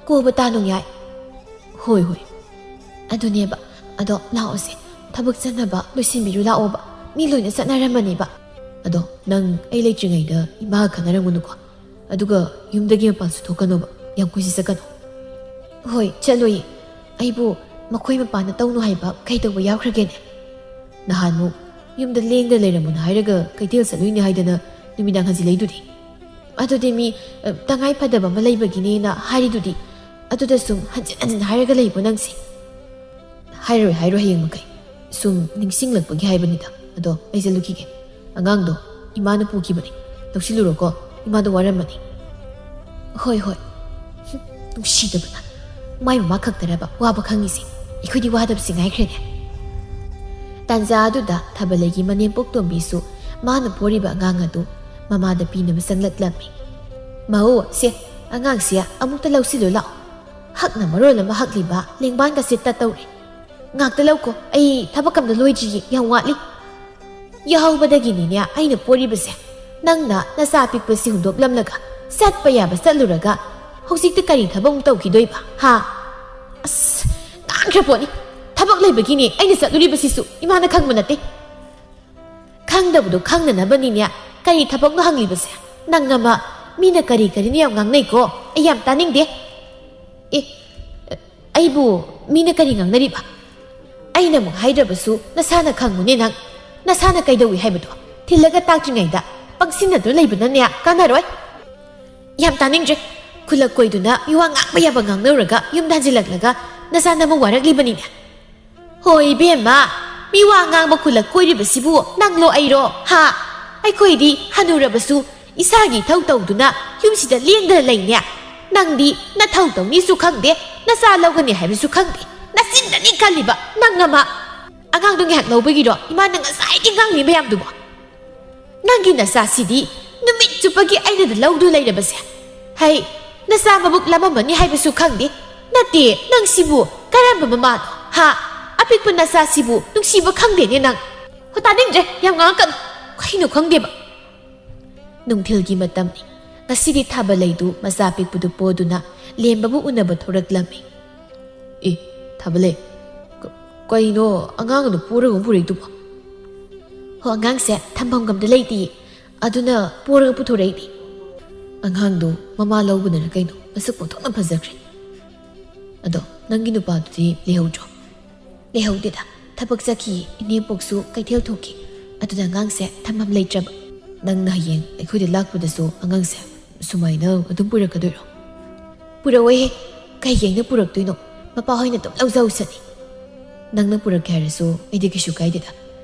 ꯀꯣꯕ ꯇꯥ ꯅꯣꯡꯌꯥꯏ꯫ ꯍꯣꯏ, ꯍꯣꯏ꯫ ꯑꯗꯨꯅꯦꯕ꯫ ꯑꯗꯣ ꯂꯥꯛꯑꯣꯁꯦ꯫ ꯊꯕꯛ ꯆꯠꯅꯕ ꯂꯣꯏꯁꯤꯟꯕꯤꯔꯨ ꯂꯥꯛꯑꯣꯕ꯫ ꯃꯤ ꯂꯣꯏꯅ ꯆꯠꯅꯔꯝꯃꯅꯦꯕ꯫ ꯑꯗꯣ ꯅꯪ ꯑꯩ ꯂꯩꯇ꯭ꯔꯤꯉꯩꯗ ꯏꯃꯥꯒ ꯈꯟꯅꯔꯝꯒꯅꯨꯀꯣ꯫ ꯑꯗꯨꯒ ꯌꯨꯝꯗꯒꯤ ꯃꯄꯥꯟꯁꯨ ꯊꯣꯛꯀꯅꯣꯕ꯫ ꯌꯥꯝ ꯀꯨꯏꯁꯤ ꯆꯠꯀꯅꯣ꯫ ꯍꯣꯏ, ꯆꯠꯂꯣꯏꯌꯦ꯫ ꯑꯩꯕꯨ ꯃꯈꯣꯏ ꯃꯄꯥꯟꯗ ꯇꯧꯅꯨ ꯍꯥꯏꯕ ꯀꯩꯗꯧꯕ ꯌꯥꯎꯈ꯭ꯔꯒꯦꯅꯦ? ꯅꯍꯥꯟꯃꯨꯛ ꯌꯨꯝꯗ ꯂꯦꯡꯗ ꯂꯩꯔꯝꯃꯨꯅ ꯍꯥꯏꯔꯒ ꯀꯩꯊꯦꯜ ꯆꯠꯂꯨꯏꯅꯦ ꯍꯥꯏꯗꯅ ꯅꯨꯃꯤꯗꯥꯡ ꯍꯟꯖꯤꯜꯂꯛꯏꯗꯨꯗꯤ꯫ ꯑꯗꯨꯗꯤ ꯃꯤ, ꯑ, ꯇꯉꯥꯏ ꯐꯗꯕ ꯑꯃ ꯂꯩꯕꯒꯤꯅꯦꯅ ꯍꯥꯏꯔꯤꯗꯨꯗꯤ꯫ ꯑꯗꯨꯗ ꯁꯨꯝ ꯍꯟꯖꯤꯟ ꯍꯟꯖꯤꯟ ꯍꯥꯏꯔꯒ ꯂꯩꯕꯣ ꯅꯪꯁꯦ? ꯍꯥꯏꯔꯣꯏ, ꯍꯥꯏꯔꯣꯏ ꯍꯌꯦꯡ ꯃꯈꯩ꯫ ꯁꯨꯝ ꯅꯤꯡꯁꯤꯡꯂꯛꯄꯒꯤ ꯍꯥꯏꯕꯅꯤꯗ꯫ ꯑꯗꯣ ꯑꯩ ꯆꯠꯂꯨꯈꯤꯒꯦ꯫ ꯑꯉꯥꯡꯗꯣ ꯏꯃꯥꯅ ꯄꯨꯈꯤꯕꯅꯤ꯫ ꯂꯧꯁꯤꯜꯂꯨꯔꯣꯀꯣ, ꯏꯃꯥꯗꯣ ꯋꯥꯔꯝꯃꯅꯤ꯫ ꯍꯣꯏ, ꯍꯣꯏ꯫ ꯍꯨꯝ, ꯅꯨꯡꯁꯤꯗꯕꯅ꯫ ꯃꯥꯏ ꯃꯃꯥ ꯈꯛꯇꯔꯕ ꯋꯥꯕ ꯈꯪꯉꯤꯁꯦ? ꯑꯩꯈꯣꯏꯗꯤ ꯋꯥꯗꯕꯁꯤ ꯉꯥꯏꯈ꯭ꯔꯦꯅꯦ꯫ ꯇꯥꯟꯖꯥ ꯑꯗꯨꯗ ꯊꯥꯕꯜꯂꯩꯒꯤ ꯃꯅꯦꯝꯄꯣꯛ ꯇꯣꯝꯕꯤꯁꯨ ꯃꯥꯅ ꯄꯣꯔꯤꯕ ꯑꯉꯥꯡ ꯑꯗꯨ ꯃꯃꯥꯗ ꯄꯤꯅꯕ ꯆꯪꯂꯛꯂꯝꯃꯤ꯫ "ꯃꯧ, ꯁꯦ, ꯑꯉꯥꯡꯁꯦ ꯑꯃꯨꯛꯇ ꯂꯧꯁꯤꯜꯂꯨ ꯂꯥꯛꯑꯣ꯫ ꯍꯛꯅ ꯃꯔꯣꯜ ꯑꯃ ꯍꯛꯂꯤꯕ, ꯂꯦꯡꯕꯥꯟꯒꯁꯦ ꯇꯠꯇꯧꯔꯦ꯫ ꯉꯥꯛꯇ ꯂꯧꯀꯣ, ꯑꯩ ꯊꯕꯛ ꯑꯝꯇ ꯂꯣꯏꯗ꯭ꯔꯤꯌꯦ, ꯌꯥꯝ ꯋꯥꯠꯂꯤ꯫" ꯌꯥꯍꯧꯕꯗꯒꯤꯅꯤꯅꯦ ꯑꯩꯅ ꯄꯣꯔꯤꯕꯁꯦ꯫ ꯅꯪꯅ ꯅꯆꯥ ꯄꯤꯛꯄꯁꯤ ꯍꯨꯟꯗꯣꯛꯂꯝꯂꯒ ꯆꯠꯄ ꯌꯥꯕ ꯆꯠꯂꯨꯔꯒ ꯍꯧꯖꯤꯛꯇꯤ ꯀꯔꯤ ꯊꯕꯛ ꯑꯃꯨꯛ ꯇꯧꯈꯤꯗꯣꯏꯕ, ꯍꯥ? ꯑꯁ, ꯉꯥꯡꯈ꯭ꯔ ꯄꯣꯠꯅꯤ꯫ ꯊꯕꯛ ꯂꯩꯕꯒꯤꯅꯦ ꯑꯩꯅ ꯆꯠꯂꯨꯔꯤꯕꯁꯤꯁꯨ, ꯏꯃꯥꯅ ꯈꯪꯕ ꯅꯠꯇꯦ꯫ ꯈꯪꯗꯕꯗꯣ ꯈꯪꯅꯅꯕꯅꯤꯅꯦ ꯀꯔꯤ ꯊꯕꯛꯅꯣ ꯍꯪꯂꯤꯕꯁꯦ? ꯅꯪ ꯑꯃ, ꯃꯤꯅ ꯀꯔꯤ ꯀꯔꯤꯅꯣ ꯌꯥꯝ ꯉꯥꯡꯅꯩꯀꯣ, ꯑꯩ ꯌꯥꯝ ꯇꯥꯅꯤꯡꯗꯦ꯫ ꯑꯦ, ꯑꯩꯕꯨ ꯃꯤꯅ ꯀꯔꯤ ꯉꯥꯡꯅꯔꯤꯕ? ꯑꯩꯅ ꯑꯃꯨꯛ ꯍꯥꯏꯗ꯭ꯔꯕꯁꯨ ꯅꯁꯥꯅ ꯈꯪꯉꯨꯅꯦ ꯅꯪ꯫ ꯅꯁꯥꯅ ꯀꯩꯗꯧꯏ ꯍꯥꯏꯕꯗꯣ ꯊꯤꯜꯂꯒ ꯇꯥꯛꯇ꯭ꯔꯤꯉꯩꯗ ꯄꯪꯁꯤꯟꯅꯗꯨꯅ ꯂꯩꯕꯅꯅꯦ ꯀꯥꯟꯅꯔꯣꯏ꯫ ꯌꯥꯝ ꯇꯥꯅꯤꯡꯗ꯭ꯔꯦ꯫ ꯈꯨꯂꯛ ꯀꯣꯏꯗꯨꯅ ꯃꯤꯋꯥ ꯉꯥꯡꯕ ꯌꯥꯕ ꯉꯥꯡꯅꯧꯔꯒ ꯌꯨꯝꯗ ꯍꯟꯖꯤꯜꯂꯛꯂꯒ ꯅꯁꯥ ꯅꯃꯨ ꯋꯥꯔꯛꯂꯤꯕꯅꯤꯅꯦ꯫ ꯍꯣꯏ ꯏꯕꯦꯝꯃ, ꯃꯤꯋꯥ ꯉꯥꯡꯕ ꯈꯨꯂꯛ ꯀꯣꯏꯔꯤꯕꯁꯤꯕꯨ ꯅꯪꯂꯣ ꯑꯩꯔꯣ? ꯍꯥ? ꯑꯩꯈꯣꯏꯗꯤ ꯍꯅꯨꯔꯕꯁꯨ ꯏꯁꯥꯒꯤ ꯏꯊꯧ ꯇꯧꯗꯨꯅ ꯌꯨꯝꯁꯤꯗ ꯂꯦꯡꯗꯅ ꯂꯩꯅꯦ꯫ ꯅꯪꯗꯤ ꯅꯊꯧ ꯇꯧꯅꯤꯁꯨ ꯈꯪꯗꯦ, ꯅꯆꯥ ꯂꯧꯒꯅꯤ ꯍꯥꯏꯕꯁꯨ ꯈꯪꯗꯦ꯫ ꯅꯆꯤꯟꯗꯅꯤ ꯀꯜꯂꯤꯕ ꯅꯪ ꯑꯃ꯫ ꯑꯉꯥꯡꯗꯣ ꯉꯥꯏꯍꯥꯛ ꯂꯧꯕꯒꯤꯔꯣ ꯏꯃꯥꯅ ꯉꯁꯥꯏꯗꯤ ꯉꯥꯡꯂꯤ ꯃꯌꯥꯝꯗꯨꯕꯣ? ꯅꯪꯒꯤ ꯅꯆꯥꯁꯤꯗꯤ ꯅꯨꯃꯤꯠ ꯆꯨꯞꯄꯒꯤ ꯑꯩꯅꯗ ꯂꯧꯗꯨ ꯂꯩꯔꯕꯁꯦ꯫ ꯍꯩ, ꯅꯆꯥ ꯃꯕꯨꯛ ꯂꯥꯝꯃꯝꯃꯅꯤ ꯍꯥꯏꯕꯁꯨ ꯈꯪꯗꯦ꯫ ꯅꯠꯇꯦ, ꯅꯪ ꯁꯤꯕꯨ ꯀꯔꯝꯕ ꯃꯃꯥꯅꯣ? ꯍꯥ? ꯑꯄꯤꯛꯄ ꯅꯆꯥꯁꯤꯕꯨ ꯅꯨꯡꯁꯤꯕ ꯈꯪꯗꯦꯅꯦ ꯅꯪ꯫ ꯍꯣ, ꯇꯥꯅꯤꯡꯗ꯭ꯔꯦ, ꯌꯥꯝ ꯉꯥꯡꯉꯛꯀꯅꯨ꯫ ꯀꯩꯅꯣ ꯈꯪꯗꯦꯕ꯫ ꯅꯨꯡꯊꯤꯜꯒꯤ ꯃꯇꯝꯅꯤ꯫ ꯉꯁꯤꯗꯤ ꯊꯥꯕꯂꯩꯗꯨ ꯃꯆꯥ ꯄꯤꯛꯄꯗꯨ ꯄꯣꯗꯨꯅ ꯂꯦꯝꯕꯕꯨ ꯎꯅꯕ ꯊꯣꯔꯛꯂꯝꯃꯤ꯫ "ꯑꯦ, ꯊꯥꯕꯂꯩ, ꯀ-, ꯀꯩꯅꯣ ꯑꯉꯥꯡ ꯑꯗꯨ ꯄꯣꯔꯒ ꯑꯃꯨꯛ ꯄꯨꯔꯛꯏꯗꯨꯕꯣ?" "ꯍꯣ, ꯑꯉꯥꯡꯁꯦ ꯊꯝꯐꯝꯒ ꯑꯝꯇ ꯂꯩꯇꯤꯌꯦ, ꯑꯗꯨꯅ ꯄꯣꯔꯒ ꯄꯨꯊꯣꯔꯛꯏꯅꯤ꯫" ꯑꯉꯥꯡꯗꯣ ꯃꯃꯥ ꯂꯧꯕꯅꯔ ꯀꯩꯅꯣ ꯃꯁꯛ ꯄꯣꯛꯊꯣꯛꯅ ꯐꯖꯈ꯭ꯔꯦ꯫ "ꯑꯗꯣ ꯅꯪꯒꯤ ꯅꯨꯄꯥꯗꯨꯗꯤ ꯂꯩꯍꯧꯗ꯭ꯔꯣ?" "ꯂꯩꯍꯧꯗꯦꯗ, ꯊꯕꯛ ꯆꯠꯈꯤ, ꯏꯅꯦꯄꯣꯛꯁꯨ ꯀꯩꯊꯦꯜ ꯊꯣꯛꯈꯤ, ꯑꯗꯨꯅ ꯑꯉꯥꯡꯁꯦ ꯊꯝꯐꯝ ꯂꯩꯇ꯭ꯔꯕ꯫" "ꯅꯪꯅ ꯍꯌꯦꯡ ꯑꯩꯈꯣꯏꯗ ꯂꯥꯛꯄꯗꯁꯨ ꯑꯉꯥꯡꯁꯦ ꯁꯨꯃꯥꯏꯅ ꯑꯗꯨꯝ ꯄꯨꯔꯛꯀꯗꯣꯏꯔꯣ?" "ꯄꯨꯔꯛꯑꯣꯏꯍꯦ, ꯀꯩꯒꯤ ꯑꯩꯅ ꯄꯨꯔꯛꯇꯣꯏꯅꯣ? ꯃꯄꯥ ꯍꯣꯏꯅ ꯑꯗꯨꯝ ꯂꯧꯖꯍꯧꯁꯅꯤ꯫" "ꯅꯪꯅ ꯄꯨꯔꯛꯀꯦ ꯍꯥꯏꯔꯁꯨ ꯑꯩꯗꯤ ꯀꯩꯁꯨ ꯀꯥꯏꯗꯦꯗ꯫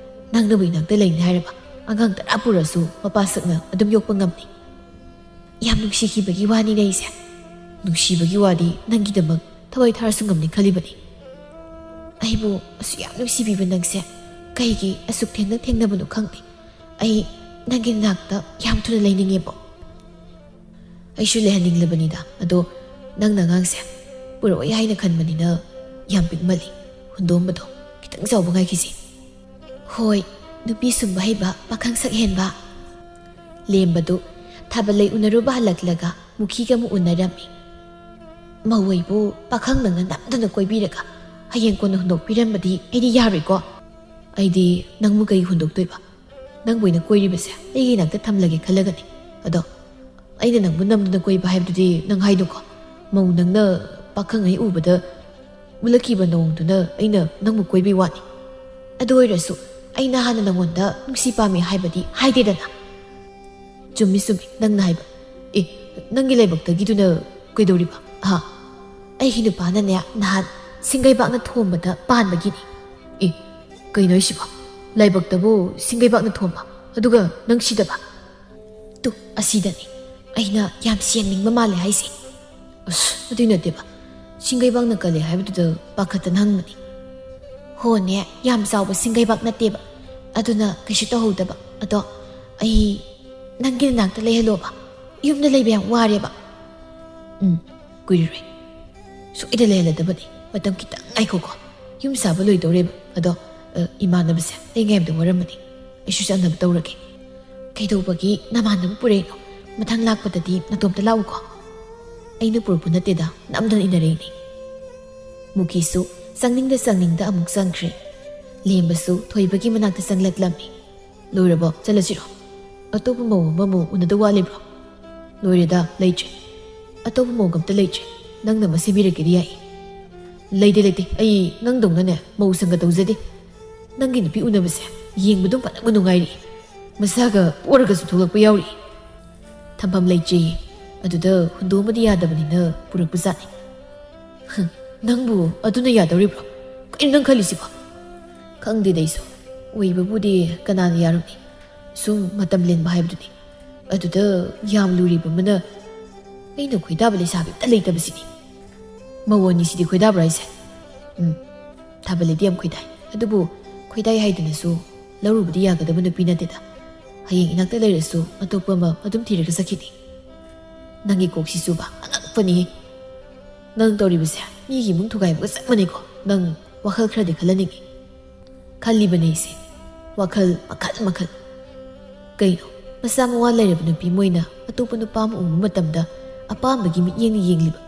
ꯅꯪꯅꯕꯨ ꯏꯅꯥꯛꯇ ꯂꯩꯅꯤ ꯍꯥꯏꯔꯕ, ꯑꯉꯥꯡ ꯇꯔꯥ ꯄꯨꯔꯛꯑꯁꯨ ꯃꯄꯥ ꯁꯛꯅ ꯑꯗꯨꯝ ꯌꯣꯛꯄ ꯉꯝꯅꯤ꯫" "ꯌꯥꯝ ꯅꯨꯡꯁꯤꯈꯤꯕꯒꯤ ꯋꯥꯅꯤꯅꯦ ꯑꯩꯁꯦ꯫" "ꯅꯨꯡꯁꯤꯕꯒꯤ ꯋꯥꯗꯤ ꯅꯪꯒꯤꯗꯃꯛ ꯊꯋꯥꯏ ꯊꯥꯔꯁꯨ ꯉꯝꯅꯤ ꯈꯜꯂꯤꯕꯅꯤ꯫" "ꯑꯩꯕꯨ ꯑꯁꯨꯛ ꯌꯥꯝ ꯅꯨꯡꯁꯤꯕꯤꯕ ꯅꯪꯁꯦ ꯀꯩꯒꯤ ꯑꯁꯨꯛ ꯊꯦꯡꯅ ꯊꯦꯡꯅꯕꯅꯣ ꯈꯪꯗꯦ꯫ ꯑꯩ ꯅꯪꯒꯤ ꯅꯥꯛꯇ ꯌꯥꯝ ꯊꯨꯅ ꯂꯩꯅꯤꯡꯉꯦꯕꯣ꯫" "ꯑꯩꯁꯨ ꯂꯩꯍꯟꯅꯤꯡꯂꯕꯅꯤꯗ, ꯑꯗꯣ ꯅꯪꯅ ꯑꯉꯥꯡꯁꯦ ꯄꯨꯔꯛꯑꯣꯏ ꯍꯥꯏꯅ ꯈꯟꯕꯅꯤꯅ ꯌꯥꯝ ꯄꯤꯛꯃꯜꯂꯤ꯫ ꯍꯨꯟꯗꯣꯛꯑꯝꯕꯗꯣ ꯈꯤꯇꯪ ꯆꯥꯎꯕ ꯉꯥꯏꯈꯤꯁꯤ꯫" "ꯍꯣꯏ, ꯅꯨꯄꯤ ꯁꯨꯝꯕ ꯍꯩꯕ, ꯄꯥꯈꯪ ꯁꯛ ꯍꯦꯟꯕ꯫" ꯂꯦꯝꯕꯗꯨ ꯊꯥꯕꯂꯩ ꯎꯅꯔꯨꯕ ꯍꯜꯂꯛꯂꯒ ꯃꯨꯈꯤꯒ ꯑꯃꯨꯛ ꯎꯅꯔꯝꯃꯤ꯫ "ꯃꯧ ꯑꯩꯕꯨ ꯄꯥꯈꯪ ꯅꯪꯅ ꯅꯝꯗꯅ ꯀꯣꯏꯕꯤꯔꯒ ꯍꯌꯦꯡ ꯀꯣꯟꯅ ꯍꯨꯟꯗꯣꯛꯄꯤꯔꯝꯕꯗꯤ ꯑꯩꯗꯤ ꯌꯥꯔꯣꯏꯀꯣ꯫" "ꯑꯩꯗꯤ ꯅꯪꯕꯨ ꯀꯩ ꯍꯨꯟꯗꯣꯛꯇꯣꯏꯕ? ꯅꯪꯕꯨ ꯑꯩꯅ ꯀꯣꯏꯔꯤꯕꯁꯦ ꯑꯩꯒꯤ ꯏꯅꯥꯛꯇ ꯊꯝꯂꯒꯦ ꯈꯜꯂꯒꯅꯤ꯫ ꯑꯗꯣ ꯑꯩꯅ ꯅꯪꯕꯨ ꯅꯝꯗꯅ ꯀꯣꯏꯕ ꯍꯥꯏꯕꯗꯨꯗꯤ ꯅꯪ ꯍꯥꯏꯗꯣꯀꯣ꯫ ꯃꯧ ꯅꯪꯅ ꯄꯥꯈꯪ ꯑꯩ ꯎꯕꯗ ꯎꯠꯂꯛꯈꯤꯕ ꯅꯑꯣꯡꯗꯨꯅ ꯑꯩꯅ ꯅꯪꯕꯨ ꯀꯣꯏꯕꯩ ꯋꯥꯅꯤ꯫ ꯑꯗꯨ ꯑꯣꯏꯔꯁꯨ ꯑꯩꯅ ꯍꯥꯟꯅ ꯅꯉꯣꯟꯗ ꯅꯨꯡꯁꯤ ꯄꯥꯝꯃꯤ ꯍꯥꯏꯕꯗꯤ ꯍꯥꯏꯗꯦꯗꯅ꯫" "ꯆꯨꯝꯃꯤ, ꯆꯨꯝꯃꯤ ꯅꯪꯅ ꯍꯥꯏꯕ꯫ ꯑꯦ, ꯅꯪꯒꯤ ꯂꯥꯏꯕꯛꯇꯒꯤꯗꯨꯅ ꯀꯩꯗꯧꯔꯤꯕ? ꯑꯍꯥ, ꯑꯩꯒꯤ ꯅꯨꯄꯥꯅꯅꯦ ꯅꯍꯥꯟ ꯁꯤꯡꯒꯩꯕꯥꯛꯅ ꯊꯣꯝꯕꯗ ꯄꯥꯟꯕꯒꯤꯅꯤ꯫" "ꯑꯦ, ꯀꯩꯅꯣ ꯍꯥꯏꯁꯤꯕꯣ? ꯂꯥꯏꯕꯛꯇꯕꯨ ꯁꯤꯡꯒꯩꯕꯥꯛꯅ ꯊꯣꯝꯕ, ꯑꯗꯨꯒ ꯅꯪ ꯁꯤꯗꯕ?" "ꯇꯨ, ꯑꯁꯤꯗꯅꯤ ꯑꯩꯅ ꯌꯥꯝ ꯁꯦꯝꯅꯤꯡꯕ ꯃꯥꯜꯂꯦ ꯍꯥꯏꯁꯦ꯫" "ꯑꯁ, ꯑꯗꯨꯏ ꯅꯠꯇꯦꯕ, ꯁꯤꯡꯒꯩꯕꯥꯛꯅ ꯀꯜꯂꯦ ꯍꯥꯏꯕꯗꯨꯗ ꯄꯥꯈꯠꯇꯅ ꯍꯪꯕꯅꯤ꯫" "ꯍꯣꯅꯦ, ꯌꯥꯝ ꯆꯥꯎꯕ ꯁꯤꯡꯒꯩꯕꯥꯛ ꯅꯠꯇꯦꯕ, ꯑꯗꯨꯅ ꯀꯩꯁꯨ ꯇꯧꯍꯧꯗꯕ꯫ ꯑꯗꯣ ꯑꯩ ꯅꯪꯒꯤ ꯅꯅꯥꯛꯇ ꯂꯩꯍꯜꯂꯣꯕ, ꯌꯨꯝꯗ ꯂꯩꯕ ꯌꯥꯝ ꯋꯥꯔꯦꯕ꯫" "ꯎꯝ, ꯀꯨꯏꯔꯔꯣꯏ꯫ ꯁꯣꯏꯗ ꯂꯩꯍꯜꯂꯗꯕꯅꯤ꯫ ꯃꯇꯝ ꯈꯤꯇꯪ ꯉꯥꯏꯈꯣꯀꯣ꯫ ꯌꯨꯝ ꯁꯥꯕ ꯂꯣꯏꯗꯧꯔꯦꯕ꯫ ꯑꯗꯣ, ꯑ, ꯏꯃꯥꯟꯅꯕꯁꯦ ꯑꯩ ꯉꯥꯏꯕꯗ ꯋꯥꯔꯝꯃꯅꯤ꯫ ꯑꯩꯁꯨ ꯆꯠꯅꯕ ꯇꯧꯔꯒꯦ꯫" "ꯀꯩꯗꯧꯕꯒꯤ ꯅꯃꯥꯟꯅꯕ ꯄꯨꯔꯛꯏꯅꯣ? ꯃꯊꯪ ꯂꯥꯛꯄꯗꯗꯤ ꯅꯇꯣꯝꯇ ꯂꯥꯛꯎꯀꯣ꯫ ꯑꯩꯅ ꯄꯨꯔꯛꯄ ꯅꯠꯇꯦꯗ, ꯅꯝꯗꯅ ꯏꯟꯅꯔꯛꯏꯅꯤ꯫ ꯃꯨꯀꯤꯁꯨ ꯆꯪꯅꯤꯡꯗ ꯆꯪꯅꯤꯡꯗ ꯑꯃꯨꯛ ꯆꯪꯈ꯭ꯔꯦ꯫ ꯂꯦꯝꯕꯁꯨ ꯊꯣꯏꯕꯒꯤ ꯃꯅꯥꯛꯇ ꯆꯪꯂꯛꯂꯝꯃꯤ꯫ "ꯂꯣꯏꯔꯕꯣ? ꯆꯠꯂꯁꯤꯔꯣ? ꯑꯇꯣꯞꯄ ꯃꯧ ꯑꯃꯃꯨꯛ ꯎꯅꯗꯧ ꯋꯥꯠꯂꯤꯕ꯭ꯔꯣ?" "ꯂꯣꯏꯔꯦꯗ, ꯂꯩꯇ꯭ꯔꯦ꯫ ꯑꯇꯣꯞꯄ ꯃꯧꯒ ꯑꯝꯇ ꯂꯩꯇ꯭ꯔꯦ꯫ ꯅꯪꯅ ꯑꯃ ꯁꯦꯝꯕꯤꯔꯒꯦꯗꯤ ꯌꯥꯏ꯫" "ꯂꯩꯇꯦ, ꯂꯩꯇꯦ꯫ ꯑꯩ ꯅꯪꯗꯧꯅꯅꯦ ꯃꯧ ꯁꯪꯒ ꯇꯧꯖꯗꯦ꯫ ꯅꯪꯒꯤ ꯅꯨꯄꯤ ꯎꯅꯕꯁꯦ ꯌꯦꯡꯕ ꯑꯗꯨꯝ ꯐꯅꯕ ꯅꯨꯡꯉꯥꯏꯔꯤ꯫ ꯃꯁꯥꯒ ꯄꯣꯔꯒꯁꯨ ꯊꯣꯛꯂꯛꯄ ꯌꯥꯎꯔꯤ꯫" "ꯊꯝꯐꯝ ꯂꯩꯇ꯭ꯔꯦꯌꯦ꯫ ꯑꯗꯨꯗ ꯍꯨꯟꯗꯣꯛꯑꯝꯕꯗꯤ ꯌꯥꯗꯕꯅꯤꯅ ꯄꯨꯔꯛꯄꯖꯥꯠꯅꯤ꯫" "ꯍꯝ, ꯅꯪꯕꯨ ꯑꯗꯨꯅ ꯌꯥꯗꯧꯔꯤꯕ꯭ꯔꯣ? ꯀꯩꯅꯣ ꯅꯪ ꯈꯜꯂꯤꯁꯤꯕꯣ?" "ꯈꯪꯗꯦꯗ ꯑꯩꯁꯨ꯫ ꯑꯣꯏꯕꯕꯨꯗꯤ ꯀꯅꯥꯅ ꯌꯥꯔꯨꯅꯤ? ꯁꯨꯝ ꯃꯇꯝ ꯂꯦꯟꯕ ꯍꯥꯏꯕꯗꯨꯅꯤ꯫ ꯑꯗꯨꯗ ꯌꯥꯝ ꯂꯨꯔꯤꯕ ꯑꯃꯅ, ꯑꯩꯅ ꯈꯣꯏꯗꯥꯕ ꯂꯩꯁꯥꯕꯤ ꯑꯝꯇ ꯂꯩꯇꯕꯁꯤꯅꯤ꯫ ꯃꯧ ꯑꯅꯤꯁꯤꯗꯤ ꯈꯣꯏꯗꯥꯕ꯭ꯔꯥ ꯍꯥꯏꯁꯦ?" "ꯎꯝ, ꯊꯥꯕꯜꯂꯩꯗꯤ ꯌꯥꯝ ꯈꯣꯏꯗꯥꯏ꯫ ꯑꯗꯨꯕꯨ ꯈꯣꯏꯗꯥꯏ ꯍꯥꯏꯗꯨꯅꯁꯨ ꯂꯧꯔꯨꯕꯗꯤ ꯌꯥꯒꯗꯕ ꯅꯨꯄꯤ ꯅꯠꯇꯦꯗ꯫ ꯍꯌꯦꯡ ꯏꯅꯥꯛꯇ ꯂꯩꯔꯁꯨ ꯑꯇꯣꯞꯄ ꯑꯃ ꯑꯗꯨꯝ ꯊꯤꯔꯒ ꯆꯠꯈꯤꯅꯤ꯫" "ꯅꯪꯒꯤ ꯀꯣꯛꯁꯤꯁꯨꯕ ꯑꯉꯛꯄꯅꯤꯍꯦ꯫ ꯅꯪ ꯇꯧꯔꯤꯕꯁꯦ ꯃꯤꯒꯤ ꯏꯃꯨꯡ ꯊꯨꯒꯥꯏꯕꯒ ꯆꯞ ꯃꯥꯟꯅꯩꯀꯣ꯫ ꯅꯪ ꯋꯥꯈꯜ ꯈꯔꯗꯤ ꯈꯜꯍꯟꯅꯤꯡꯉꯤ꯫" "ꯈꯜꯂꯤꯕꯅꯦ ꯑꯩꯁꯦ, ꯋꯥꯈꯜ ꯃꯈꯜ ꯃꯈꯜ꯫" "ꯀꯩꯅꯣ, ꯃꯆꯥ ꯃꯋꯥ ꯂꯩꯔꯕ ꯅꯨꯄꯤ ꯃꯣꯏꯅ ꯑꯇꯣꯞꯄ ꯅꯨꯄꯥ ꯑꯃ ꯎꯕ ꯃꯇꯝꯗ ꯑꯄꯥꯝꯕꯒꯤ ꯃꯤꯠꯌꯦꯡꯅ ꯌꯦꯡꯂꯤꯕ?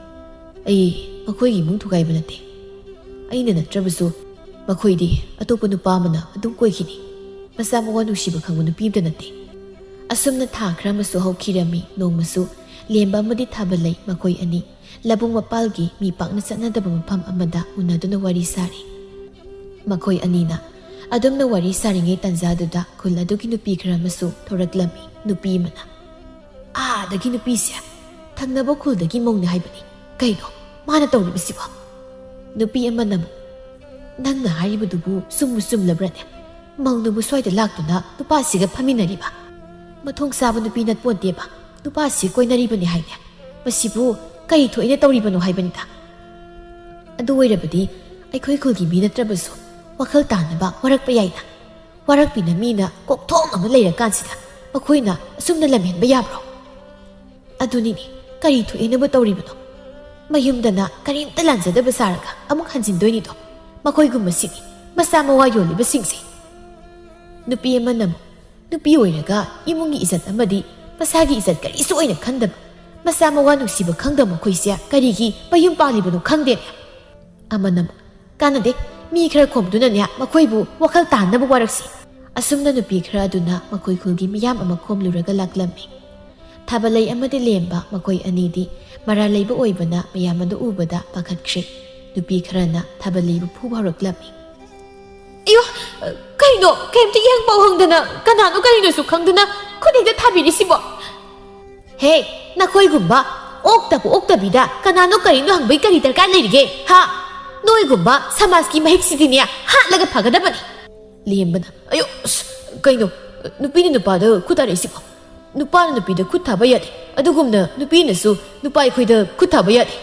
ꯑꯩ ꯃꯈꯣꯏꯒꯤ ꯏꯃꯨꯡ ꯊꯨꯒꯥꯏꯕ ꯅꯠꯇꯦ꯫ ꯑꯩꯅ ꯅꯠꯇ꯭ꯔꯕꯁꯨ ꯃꯈꯣꯏꯗꯤ ꯑꯇꯣꯞꯄ ꯅꯨꯄꯥ ꯑꯃꯅ ꯑꯗꯨꯝ ꯀꯣꯏꯈꯤꯅꯤ꯫ ꯃꯆꯥ ꯃꯋꯥ ꯅꯨꯡꯁꯤꯕ ꯈꯪꯕ ꯅꯨꯄꯤ ꯑꯝꯇ ꯅꯠꯇꯦ꯫" ꯑꯁꯨꯝꯅ ꯊꯥ ꯈꯔ ꯑꯃꯁꯨ ꯍꯧꯈꯤꯔꯝꯃꯤ꯫ ꯅꯣꯡꯃꯁꯨ ꯂꯦꯝꯕ ꯑꯃꯗꯤ ꯊꯥꯕꯜꯂꯩ ꯃꯈꯣꯏ ꯑꯅꯤ ꯂꯧꯕꯨꯛ ꯃꯄꯥꯜꯒꯤ ꯃꯤ ꯄꯥꯛꯅ ꯆꯠꯅꯗꯕ ꯃꯐꯝ ꯑꯃꯗ ꯎꯅꯗꯨꯅ ꯋꯥꯔꯤ ꯁꯥꯔꯤ꯫ ꯃꯈꯣꯏ ꯑꯅꯤꯅ ꯑꯗꯨꯝꯅ ꯋꯥꯔꯤ ꯁꯥꯔꯤꯉꯩ ꯇꯥꯟꯖꯥꯗꯨꯗ ꯈꯨꯜ ꯑꯗꯨꯒꯤ ꯅꯨꯄꯤ ꯈꯔ ꯑꯃꯁꯨ ꯊꯣꯔꯛꯂꯝꯃꯤ꯫ ꯅꯨꯄꯤ ꯑꯃꯅ, "ꯑꯥꯗꯒꯤ ꯅꯨꯄꯤꯁꯦ ꯊꯪꯅꯕ ꯈꯨꯜꯗꯒꯤ ꯃꯧꯅꯦ ꯍꯥꯏꯕꯅꯤ꯫ ꯀꯩꯅꯣ ꯃꯥꯅ ꯇꯧꯔꯤꯕꯁꯤꯕꯣ?" ꯅꯨꯄꯤ ꯑꯃꯅ ꯑꯃꯨꯛ, "ꯅꯪꯅ ꯍꯥꯏꯔꯤꯕꯗꯨꯕꯨ ꯆꯨꯝꯕꯨ ꯆꯨꯝꯂꯕ꯭ꯔꯅꯦ? ꯃꯧꯅꯕꯨ ꯁ꯭ꯋꯥꯏꯗ ꯂꯥꯛꯇꯨꯅ ꯅꯨꯄꯥꯁꯤꯒ ꯐꯝꯃꯤꯟꯅꯔꯤꯕ? ꯃꯊꯣꯡ ꯆꯥꯕ ꯅꯨꯄꯤ ꯅꯠꯄꯣꯟꯇꯦꯕ꯫ ꯅꯨꯄꯥꯁꯤ ꯀꯣꯏꯅꯔꯤꯕꯅꯤ ꯍꯥꯏꯅꯦ꯫ ꯃꯁꯤꯕꯨ ꯀꯔꯤ ꯊꯣꯛꯏꯅ ꯇꯧꯔꯤꯕꯅꯣ ꯍꯥꯏꯕꯅꯤꯗ꯫ ꯑꯗꯨ ꯑꯣꯏꯔꯕꯗꯤ ꯑꯩꯈꯣꯏ ꯈꯨꯜꯒꯤ ꯃꯤ ꯅꯠꯇ꯭ꯔꯕꯁꯨ ꯋꯥꯈꯜ ꯇꯥꯅꯕ ꯋꯥꯔꯛꯄ ꯌꯥꯏꯅ꯫ ꯋꯥꯔꯛꯄꯤꯅ ꯃꯤꯅ ꯀꯣꯛꯊꯣꯡ ꯑꯃ ꯂꯩꯔꯀꯥꯟꯁꯤꯗ ꯃꯈꯣꯏꯅ ꯑꯁꯨꯝꯅ ꯂꯝꯍꯦꯟꯕ ꯌꯥꯕ꯭ꯔꯣ? ꯑꯗꯨꯅꯤꯅꯦ, ꯀꯔꯤ ꯊꯣꯛꯏꯅꯕꯨ ꯇꯧꯔꯤꯕꯅꯣ? ꯃꯌꯨꯝꯗꯅ ꯀꯔꯤꯝꯇ ꯂꯥꯟꯖꯗꯕ ꯁꯥꯔꯒ ꯑꯃꯨꯛ ꯍꯟꯖꯤꯟꯗꯣꯏꯅꯤꯗꯣ꯫ ꯃꯈꯣꯏꯒꯨꯝꯕꯁꯤꯅꯤ ꯃꯆꯥ ꯃꯋꯥ ꯌꯣꯜꯂꯤꯕꯁꯤꯡꯁꯦ꯫" ꯅꯨꯄꯤ ꯑꯃꯅ ꯑꯃꯨꯛ, "ꯅꯨꯄꯤ ꯑꯣꯏꯔꯒ ꯏꯃꯨꯡꯒꯤ ꯏꯖꯠ ꯑꯃꯗꯤ ꯃꯁꯥꯒꯤ ꯏꯖꯠ ꯀꯔꯤꯁꯨ ꯑꯣꯏꯅ ꯈꯟꯗꯕ, ꯃꯁꯥ ꯃꯋꯥ ꯅꯨꯡꯁꯤꯕ ꯈꯪꯗꯕ ꯃꯈꯣꯏꯁꯦ ꯀꯔꯤꯒꯤ ꯃꯌꯨꯝ ꯄꯥꯜꯂꯤꯕꯅꯣ ꯈꯪꯗꯦꯅꯦ꯫ ꯑꯃꯅ ꯑꯃꯨꯛ, "ꯀꯥꯟꯅꯗꯦ, ꯃꯤ ꯈꯔ ꯈꯣꯝꯗꯨꯅꯅꯦ ꯃꯈꯣꯏꯕꯨ ꯋꯥꯈꯜ ꯇꯥꯍꯟꯅꯕ ꯋꯥꯔꯛꯁꯤ"꯫ ꯑꯁꯨꯝꯅ ꯅꯨꯄꯤ ꯈꯔ ꯑꯗꯨꯅ ꯃꯈꯣꯏ ꯈꯨꯜꯒꯤ ꯃꯤꯌꯥꯝ ꯑꯃ ꯈꯣꯝꯂꯨꯔꯒ ꯂꯥꯛꯂꯝꯃꯤ꯫ ꯊꯥꯕꯂꯩ ꯑꯃꯗꯤ ꯂꯦꯝꯕ ꯃꯈꯣꯏ ꯑꯅꯤꯗꯤ ꯃꯔꯥꯜ ꯂꯩꯕ ꯑꯣꯏꯕꯅ ꯃꯌꯥꯝ ꯑꯗꯨ ꯎꯕꯗ ꯄꯥꯈꯠꯈ꯭ꯔꯦ꯫ ꯅꯨꯄꯤ ꯈꯔꯅ ꯊꯥꯕꯂꯩꯕꯨ ꯐꯨꯕ ꯍꯧꯔꯛꯂꯝꯃꯤ꯫ "ꯑꯌꯣ, ꯀꯩꯅꯣ? ꯀꯩꯝꯇ ꯏꯍꯪ ꯄꯥꯎ ꯍꯪꯗꯅ ꯀꯅꯥꯅꯣ ꯀꯔꯤꯅꯣꯁꯨ ꯈꯪꯗꯅ ꯈꯨꯠ ꯍꯦꯛꯇ ꯊꯥꯕꯤꯔꯤꯁꯤꯕꯣ?" "ꯍꯦ, ꯅꯈꯣꯏꯒꯨꯝꯕ ꯑꯣꯛꯇꯕ ꯑꯣꯛꯇꯕꯤꯗ ꯀꯅꯥꯅꯣ ꯀꯔꯤꯅꯣ ꯍꯪꯕꯩ ꯀꯔꯤ ꯗꯔꯀꯥꯔ ꯂꯩꯔꯤꯒꯦ, ꯍꯥ? ꯅꯣꯏꯒꯨꯝꯕ ꯁꯃꯥꯖꯀꯤ ꯃꯍꯤꯛꯁꯤꯗꯤꯅꯦ ꯍꯥꯠꯂꯒ ꯐꯒꯗꯕꯅꯤ"꯫ ꯂꯦꯝꯕꯅ, "ꯑꯌꯣ, ꯑꯁ, ꯀꯩꯅꯣ? ꯅꯨꯄꯤꯅ ꯅꯨꯄꯥꯗ ꯈꯨꯠ ꯊꯥꯔꯛꯏꯁꯤꯕꯣ? ꯅꯨꯄꯥꯅ ꯅꯨꯄꯤꯗ ꯈꯨꯠ ꯊꯥꯕ ꯌꯥꯗꯦ, ꯑꯗꯨꯒꯨꯝꯅ ꯅꯨꯄꯤꯅꯁꯨ ꯅꯨꯄꯥ ꯑꯩꯈꯣꯏꯗ ꯈꯨꯠ ꯊꯥꯕ ꯌꯥꯗꯦ"꯫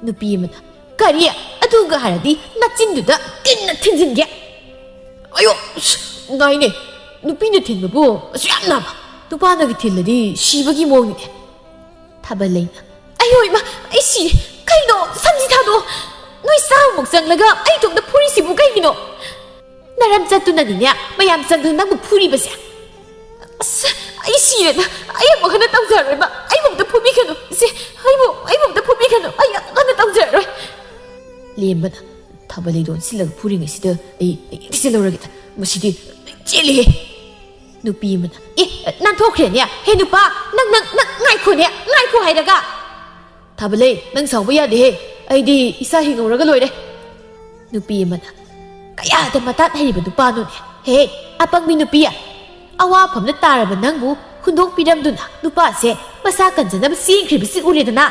ꯅꯨꯄꯤ ꯑꯃꯅ, "ꯀꯔꯤ? ꯑꯗꯨꯒ ꯍꯥꯏꯔꯗꯤ ꯅꯆꯤꯟꯗꯨꯗ ꯀꯤꯟꯅ ꯊꯤꯟꯖꯤꯟꯒꯦ"꯫ "ꯑꯌꯣ, ꯑꯁ, ꯅꯥꯏꯅꯦ꯫ ꯅꯨꯄꯤꯅ ꯊꯤꯟꯕꯕꯨ ꯑꯁꯨꯛ ꯌꯥꯝ ꯅꯥꯕ? ꯅꯨꯄꯥꯅꯒ ꯊꯤꯜꯂꯗꯤ ꯁꯤꯕꯒꯤ ꯃꯑꯣꯡꯅꯤꯅꯦ"꯫ ꯊꯥꯕꯂꯩꯅ, "ꯑꯌꯣ ꯏꯃꯥ, ꯑꯩ ꯁꯤꯔꯦ꯫ ꯀꯩꯅꯣ, ꯁꯝꯁꯤ ꯊꯥꯗꯣꯛꯑꯣ꯫ ꯅꯣꯏ ꯆꯥꯕꯃꯨꯛ ꯆꯪꯂꯒ ꯑꯩ ꯏꯇꯣꯝꯇ ꯐꯨꯔꯤꯁꯤꯕꯨ ꯀꯩꯒꯤꯅꯣ? ꯅꯔꯝ ꯆꯠꯇꯨꯅꯅꯤꯅꯦ ꯃꯌꯥꯝ ꯆꯪꯗꯅ ꯅꯪꯕꯨ ꯐꯨꯔꯤꯕꯁꯦ꯫ ꯑꯁ, ꯑꯩ ꯁꯤꯔꯦꯗ꯫ ꯑꯩ ꯑꯃꯨꯛ ꯍꯟꯅ ꯇꯧꯖꯔꯣꯏꯕ꯫ ꯑꯩꯕꯨ ꯑꯝꯇ ꯐꯨꯕꯤꯒꯅꯨ꯫ ꯏꯆꯦ, ꯑꯩꯕꯨ, ꯑꯩꯕꯨ ꯑꯝꯇ ꯐꯨꯕꯤꯒꯅꯨ꯫ ꯑꯩ ꯑꯃꯨꯛ ꯍꯟꯅ ꯇꯧꯖꯔꯔꯣꯏ"꯫ ꯂꯦꯝꯕꯅ, "ꯊꯥꯕꯂꯩꯗꯣ ꯑꯣꯟꯁꯤꯜꯂꯒ ꯐꯨꯔꯤꯉꯩꯁꯤꯗ ꯑꯩ, ꯑꯩ ꯆꯦꯜꯍꯧꯔꯒꯦꯗ꯫ ꯃꯁꯤꯗꯤ ꯆꯦꯜꯂꯤꯍꯦ"꯫ ꯅꯨꯄꯤ ꯑꯃꯅ, "ꯑꯦ, ꯅꯥꯟꯊꯣꯛꯈ꯭ꯔꯦꯅꯦ꯫ ꯍꯦ ꯅꯨꯄꯥ, ꯅꯪ, ꯅꯪ, ꯅꯪ ꯉꯥꯏꯈꯣꯅꯦ, ꯉꯥꯏꯈꯣ ꯍꯥꯏꯔꯒ"꯫ "ꯊꯥꯕꯂꯩ, ꯅꯪ ꯁꯥꯎꯕ ꯌꯥꯗꯦꯍꯦ꯫ ꯑꯩꯗꯤ ꯏꯁꯥ ꯍꯤꯡꯍꯧꯔꯒ ꯂꯣꯏꯔꯦ"꯫ ꯅꯨꯄꯤ ꯑꯃꯅ, "ꯀꯌꯥꯗ ꯃꯇꯥꯠ ꯍꯩꯔꯤꯕ ꯅꯨꯄꯥꯅꯣꯅꯦ? ꯍꯦ, ꯑꯄꯪꯕꯤ ꯅꯨꯄꯤ, ꯑꯋꯥꯐꯝꯗ ꯇꯥꯔꯕ ꯅꯪꯕꯨ ꯍꯨꯟꯗꯣꯛꯄꯤꯔꯝꯗꯨꯅ ꯅꯨꯄꯥꯁꯦ ꯃꯁꯥ ꯀꯟꯖꯅꯕ ꯆꯦꯟꯈ꯭ꯔꯤꯕꯁꯤ ꯎꯔꯦꯗꯅ"꯫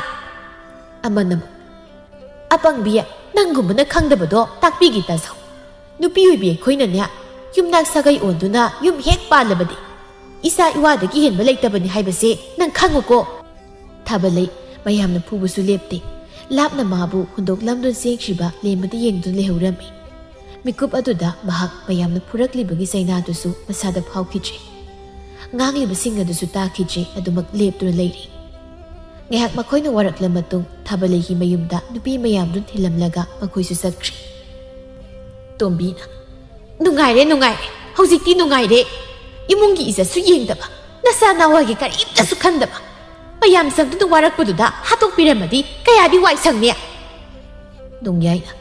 ꯑꯃꯅ ꯑꯃꯨꯛ, "ꯑꯄꯪꯕꯤ, ꯅꯪꯒꯨꯝꯕꯅ ꯈꯪꯗꯕꯗꯣ ꯇꯥꯛꯄꯤꯒꯦ ꯇꯥꯖꯧ꯫ ꯅꯨꯄꯤ ꯑꯣꯏꯕꯤ ꯑꯩꯈꯣꯏꯅꯅꯦ, ꯌꯨꯝꯅꯥꯛ ꯁꯥꯒꯩ ꯑꯣꯟꯗꯨꯅ ꯌꯨꯝ ꯍꯦꯛ ꯄꯥꯜꯂꯕꯗꯤ ꯏꯆꯥ ꯏꯋꯥꯗꯒꯤ ꯍꯦꯟꯕ ꯂꯩꯇꯕꯅꯤ ꯍꯥꯏꯕꯁꯦ ꯅꯪ ꯈꯪꯉꯨꯀꯣ"꯫ ꯊꯥꯕꯂꯩ ꯃꯌꯥꯝꯅ ꯐꯨꯕꯁꯨ ꯂꯦꯞꯇꯦ꯫ ꯂꯥꯞꯅ ꯃꯥꯕꯨ ꯍꯨꯟꯗꯣꯛꯂꯝꯗꯨꯅ ꯆꯦꯟꯈ꯭ꯔꯤꯕ ꯂꯦꯝꯕꯗ ꯌꯦꯡꯗꯨꯅ ꯂꯩꯍꯧꯔꯝꯃꯤ꯫ ꯃꯤꯀꯨꯞ ꯑꯗꯨꯗ ꯃꯍꯥꯛ ꯃꯌꯥꯝꯅ ꯐꯨꯔꯛꯂꯤꯕꯒꯤ ꯆꯩꯅꯥꯗꯨꯁꯨ ꯃꯁꯥꯗ ꯐꯥꯎꯈꯤꯗ꯭ꯔꯦ꯫ ꯉꯥꯡꯂꯤꯕꯁꯤꯡ ꯑꯗꯨꯁꯨ ꯇꯥꯈꯤꯗ꯭ꯔꯦ, ꯑꯗꯨꯃꯛ ꯂꯦꯞꯇꯨꯅ ꯂꯩꯔꯤ꯫ ꯉꯥꯏꯍꯥꯛ ꯃꯈꯣꯏꯅ ꯋꯥꯔꯛꯂ ꯃꯇꯨꯡ ꯊꯥꯕꯂꯩꯒꯤ ꯃꯌꯨꯝꯗ ꯅꯨꯄꯤ ꯃꯌꯥꯝꯗꯨ ꯊꯤꯜꯂꯝꯂꯒ ꯃꯈꯣꯏꯁꯨ ꯆꯠꯈ꯭ꯔꯦ꯫ ꯇꯣꯝꯕꯤꯅ, "ꯅꯨꯡꯉꯥꯏꯔꯦ, ꯅꯨꯡꯉꯥꯏꯔꯦ꯫ ꯍꯧꯖꯤꯛꯇꯤ ꯅꯨꯡꯉꯥꯏꯔꯦ꯫ ꯏꯃꯨꯡꯒꯤ ꯏꯖꯠꯁꯨ ꯌꯦꯡꯗꯕ, ꯅꯆꯥ ꯅꯋꯥꯒꯤ ꯀꯔꯤꯝꯇꯁꯨ ꯈꯟꯗꯕ, ꯃꯌꯥꯝ ꯆꯪꯗꯨꯅ ꯋꯥꯔꯛꯄꯗꯨꯗ ꯍꯥꯠꯇꯣꯛꯄꯤꯔꯝꯃꯗꯤ ꯀꯌꯥꯗꯤ ꯋꯥꯏ ꯁꯪꯅꯤ꯫ ꯅꯣꯡꯌꯥꯏꯅ,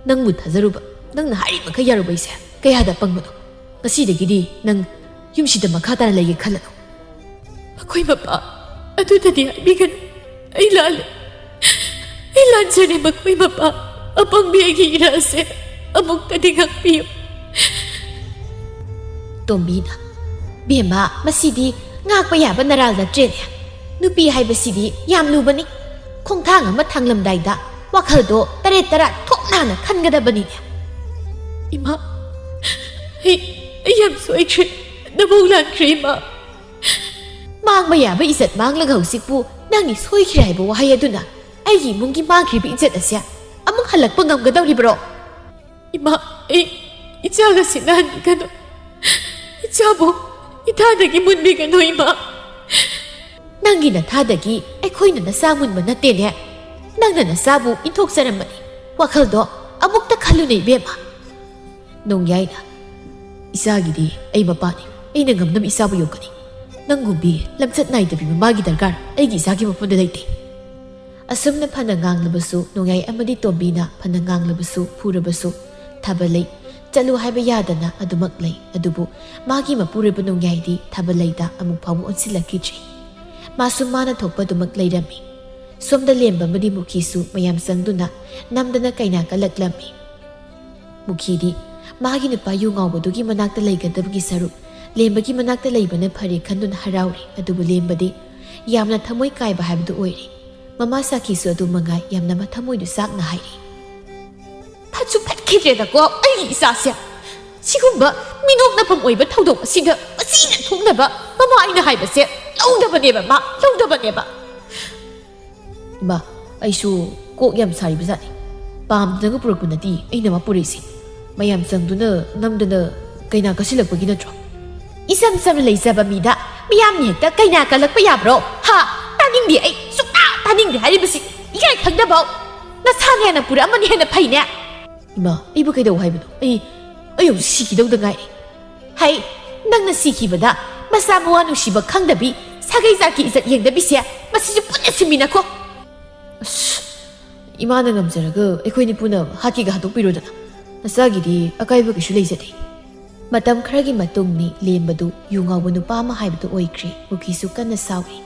ꯅꯪꯕꯨ ꯊꯥꯖꯔꯨꯕ, ꯅꯪꯅ ꯍꯥꯏꯔꯤꯕ ꯃꯈꯩ ꯌꯥꯔꯨꯕꯩꯁꯦ ꯀꯌꯥꯗ ꯄꯪꯕꯅꯣ꯫ ꯉꯁꯤꯗꯒꯤꯗꯤ ꯅꯪ ꯌꯨꯝꯁꯤꯗ ꯃꯈꯥ ꯇꯥꯅ ꯂꯩꯒꯦ ꯈꯜꯂꯅꯨ꯫ ꯃꯈꯣꯏ ꯃꯄꯥ ꯑꯗꯨꯗꯗꯤ ꯍꯥꯏꯕꯤꯒꯅꯨ꯫ ꯑꯩ ꯂꯥꯜꯂꯦ꯫ ꯑꯩ ꯂꯥꯟꯖꯔꯦ ꯃꯈꯣꯏ ꯃꯄꯥ꯫ ꯑꯄꯪꯕꯤ ꯑꯩꯒꯤ ꯏꯔꯥꯁꯦ ꯑꯃꯨꯛꯇꯗꯤ ꯉꯥꯛꯄꯤꯌꯨ꯫ ꯇꯣꯝꯕꯤꯅ, "ꯕꯦꯝꯃ, ꯃꯁꯤꯗꯤ ꯉꯥꯛꯄ ꯌꯥꯕ ꯅꯔꯥꯜ ꯅꯠꯇ꯭ꯔꯦꯅꯦ꯫ ꯅꯨꯄꯤ ꯍꯥꯏꯕꯁꯤꯗꯤ ꯌꯥꯝ ꯂꯨꯕꯅꯤ꯫ ꯈꯣꯡꯊꯥꯡ ꯑꯃ ꯊꯥꯡꯂꯝꯗꯥꯏꯗ ꯋꯥꯈꯜꯗꯣ ꯇꯔꯦꯠ ꯇꯔꯥ ꯊꯣꯛꯅꯥꯅ ꯈꯟꯒꯗꯕꯅꯤꯅꯦ꯫" "ꯏꯃꯥ, ꯑꯩ, ꯑꯩ ꯌꯥꯝ ꯁꯣꯏꯈ꯭ꯔꯦ꯫ ꯅꯕꯧ ꯂꯥꯟꯈ꯭ꯔꯦ, ꯏꯃꯥ꯫" "ꯃꯥꯡꯕ ꯌꯥꯕ ꯏꯖꯠ ꯃꯥꯡꯂꯒ ꯍꯧꯖꯤꯛꯄꯨ ꯅꯪꯒꯤ ꯁꯣꯏꯈ꯭ꯔꯦ ꯍꯥꯏꯕ ꯋꯥꯍꯩ ꯑꯗꯨꯅ ꯑꯩꯒꯤ ꯏꯃꯨꯡꯒꯤ ꯃꯥꯡꯈ꯭ꯔꯤꯕ ꯏꯖꯠ ꯑꯁꯦ ꯑꯃꯨꯛ ꯍꯜꯂꯛꯄ ꯉꯝꯒꯗꯧꯔꯤꯕ꯭ꯔꯣ?" "ꯏꯃꯥ, ꯑꯩ ꯏꯆꯥꯒ ꯁꯤꯟꯅꯍꯟꯕꯤꯒꯅꯨ꯫ ꯏꯆꯥꯕꯨ ꯏꯊꯥꯗꯒꯤ ꯃꯨꯟꯕꯤꯒꯅꯨ, ꯏꯃꯥ꯫" "ꯅꯪꯒꯤ ꯅꯊꯥꯗꯒꯤ ꯑꯩꯈꯣꯏꯅ ꯅꯆꯥ ꯃꯨꯟꯕ ꯅꯠꯇꯦꯅꯦ꯫ ꯅꯪꯅ ꯅꯆꯥꯕꯨ ꯏꯟꯊꯣꯛꯆꯔꯝꯕꯅꯤ꯫ ꯋꯥꯈꯜꯗꯣ ꯑꯃꯨꯛꯇ ꯈꯜꯂꯨꯅꯦ, ꯏꯕꯦꯝꯃ꯫" ꯅꯣꯡꯌꯥꯏꯅ, "ꯏꯆꯥꯒꯤꯗꯤ ꯑꯩ ꯃꯄꯥꯅꯤ꯫ ꯑꯩꯅ ꯉꯝꯅꯕ ꯏꯆꯥꯕꯨ ꯌꯣꯛꯀꯅꯤ꯫ ꯅꯪꯒꯨꯝꯕꯤ ꯂꯝꯆꯠ ꯅꯥꯏꯗꯕꯤ ꯃꯃꯥꯒꯤ ꯗꯔꯀꯥꯔ ꯑꯩꯒꯤ ꯏꯆꯥꯒꯤ ꯃꯐꯝꯗ ꯂꯩꯇꯦ꯫" ꯑꯁꯨꯝꯅ ꯐꯅ ꯉꯥꯡꯂꯕꯁꯨ, ꯅꯣꯡꯌꯥꯏ ꯑꯃꯗꯤ ꯇꯣꯝꯕꯤꯅ ꯐꯅ ꯉꯥꯡꯂꯕꯁꯨ, ꯐꯨꯔꯕꯁꯨ, ꯊꯥꯕꯜꯂꯩ ꯆꯠꯂꯨ ꯍꯥꯏꯕ ꯌꯥꯗꯅ ꯑꯗꯨꯃꯛ ꯂꯩ꯫ ꯑꯗꯨꯕꯨ ꯃꯥꯒꯤ ꯃꯄꯨꯔꯣꯏꯕ ꯅꯣꯡꯌꯥꯏꯗꯤ ꯊꯥꯕꯜꯂꯩꯗ ꯑꯃꯨꯛ ꯐꯥꯎꯕ ꯑꯣꯟꯁꯤꯜꯂꯛꯈꯤꯗ꯭ꯔꯤ꯫ ꯃꯥꯁꯨ ꯃꯥꯅ ꯊꯣꯛꯄ ꯑꯗꯨꯃꯛ ꯂꯩꯔꯝꯃꯤ꯫ ꯁꯣꯝꯗ ꯂꯦꯝꯕ ꯑꯃꯗꯤ ꯃꯨꯈꯤꯁꯨ ꯃꯌꯥꯝ ꯆꯪꯗꯨꯅ ꯅꯝꯗꯅ ꯀꯩꯅꯥ ꯀꯜꯂꯛꯂꯝꯃꯤ꯫ ꯃꯨꯈꯤꯗꯤ ꯃꯥꯒꯤ ꯅꯨꯄꯥ ꯌꯨ ꯉꯥꯎꯕꯗꯨꯒꯤ ꯃꯅꯥꯛꯇ ꯂꯩꯒꯗꯕꯒꯤ ꯁꯔꯨꯛ ꯂꯦꯝꯕꯒꯤ ꯃꯅꯥꯛꯇ ꯂꯩꯕꯅ ꯐꯔꯦ ꯈꯟꯗꯨꯅ ꯍꯔꯥꯎꯔꯤ꯫ ꯑꯗꯨꯕꯨ ꯂꯦꯝꯕꯗꯤ ꯌꯥꯝꯅ ꯊꯃꯣꯏ ꯀꯥꯏꯕ ꯍꯥꯏꯕꯗꯨ ꯑꯣꯏꯔꯦ꯫ ꯃꯃꯥ ꯁꯥꯈꯤꯁꯨ ꯑꯗꯨ ꯃꯉꯥꯏ ꯌꯥꯝꯅ ꯃꯊꯃꯣꯏꯗꯨ ꯆꯥꯛꯅ ꯍꯥꯏꯔꯤ꯫ "ꯐꯠꯁꯨ ꯐꯠꯈꯤꯗ꯭ꯔꯦꯗꯀꯣ ꯑꯩꯒꯤ ꯏꯆꯥꯁꯦ꯫ ꯁꯤꯒꯨꯝꯕ ꯃꯤꯅꯣꯛꯅꯐꯝ ꯑꯣꯏꯕ ꯊꯧꯗꯣꯛ ꯑꯁꯤꯗ ꯃꯁꯤꯅ ꯊꯣꯛꯅꯕ ꯃꯃꯥ ꯑꯩꯅ ꯍꯥꯏꯕꯁꯦ ꯂꯧꯗꯕꯅꯦꯕ, ꯃꯥ ꯂꯧꯗꯕꯅꯦꯕ꯫" "ꯏꯃꯥ, ꯑꯩꯁꯨ ꯀꯣꯛ ꯌꯥꯝ ꯁꯥꯔꯤꯕꯖꯥꯠꯅꯤ꯫ ꯄꯥꯝꯗꯅꯒ ꯄꯨꯔꯛꯄ ꯅꯠꯇꯦ ꯑꯩꯅ ꯃꯥ ꯄꯨꯔꯛꯏꯁꯦ꯫ ꯃꯌꯥꯝ ꯆꯪꯗꯨꯅ ꯅꯝꯗꯅ ꯀꯩꯅꯥ ꯀꯠꯁꯤꯜꯂꯛꯄꯒꯤ ꯅꯠꯇ꯭ꯔꯣ?" "ꯏꯆꯝ ꯆꯝꯅ ꯂꯩꯖꯕ ꯃꯤꯗ ꯃꯤꯌꯥꯝꯅ ꯍꯦꯛꯇ ꯀꯩꯅꯥ ꯀꯜꯂꯛꯄ ꯌꯥꯕ꯭ꯔꯣ? ꯍꯥ? ꯇꯥꯅꯤꯡꯗꯦ ꯑꯩ, ꯁꯨꯛꯇꯥ ꯇꯥꯅꯤꯡꯗꯦ ꯍꯥꯏꯔꯤꯕꯁꯤ꯫ ꯏꯀꯥꯏ ꯈꯪꯗꯕ꯫ ꯅꯁꯥꯅ ꯍꯦꯟꯅ ꯄꯨꯔꯛꯑꯃꯅꯤ ꯍꯦꯟꯅ ꯐꯩꯅꯦ꯫" "ꯏꯃꯥ, ꯑꯩꯕꯨ ꯀꯩꯗꯧ ꯍꯥꯏꯕꯅꯣ? ꯑꯩ, ꯑꯩ ꯍꯧꯖꯤꯛ ꯁꯤꯈꯤꯗꯧꯗ ꯉꯥꯏꯔꯦ꯫" "ꯍꯩ, ꯅꯪꯅ ꯁꯤꯈꯤꯕꯗ ꯃꯆꯥ ꯃꯋꯥ ꯅꯨꯡꯁꯤꯕ ꯈꯪꯗꯕꯤ, ꯁꯥꯒꯩ ꯖꯥꯠꯀꯤ ꯏꯖꯠ ꯌꯦꯡꯗꯕꯤꯁꯦ, ꯃꯁꯤꯁꯨ ꯄꯨꯟꯅ ꯁꯤꯟꯃꯤꯟꯅꯈꯣ꯫ ꯑꯁ, ꯏꯃꯥꯅ ꯉꯝꯖꯔꯒ ꯑꯩꯈꯣꯏꯅꯤ ꯄꯨꯟꯅ ꯍꯥꯠꯀꯦꯒ ꯍꯥꯠꯇꯣꯛꯄꯤꯔꯣꯗꯅ꯫ ꯅꯆꯥꯒꯤꯗꯤ ꯑꯀꯥꯏꯕ ꯀꯩꯁꯨ ꯂꯩꯖꯗꯦ꯫ ꯃꯇꯝ ꯈꯔꯒꯤ ꯃꯇꯨꯡꯅꯤ ꯂꯦꯝꯕꯗꯨ ꯌꯨ ꯉꯥꯎꯕ ꯅꯨꯄꯥ ꯑꯃ ꯍꯥꯏꯕꯗꯨ ꯑꯣꯏꯈ꯭ꯔꯦ꯫ ꯃꯨꯈꯤꯁꯨ ꯀꯟꯅ ꯁꯥꯎꯔꯤ꯫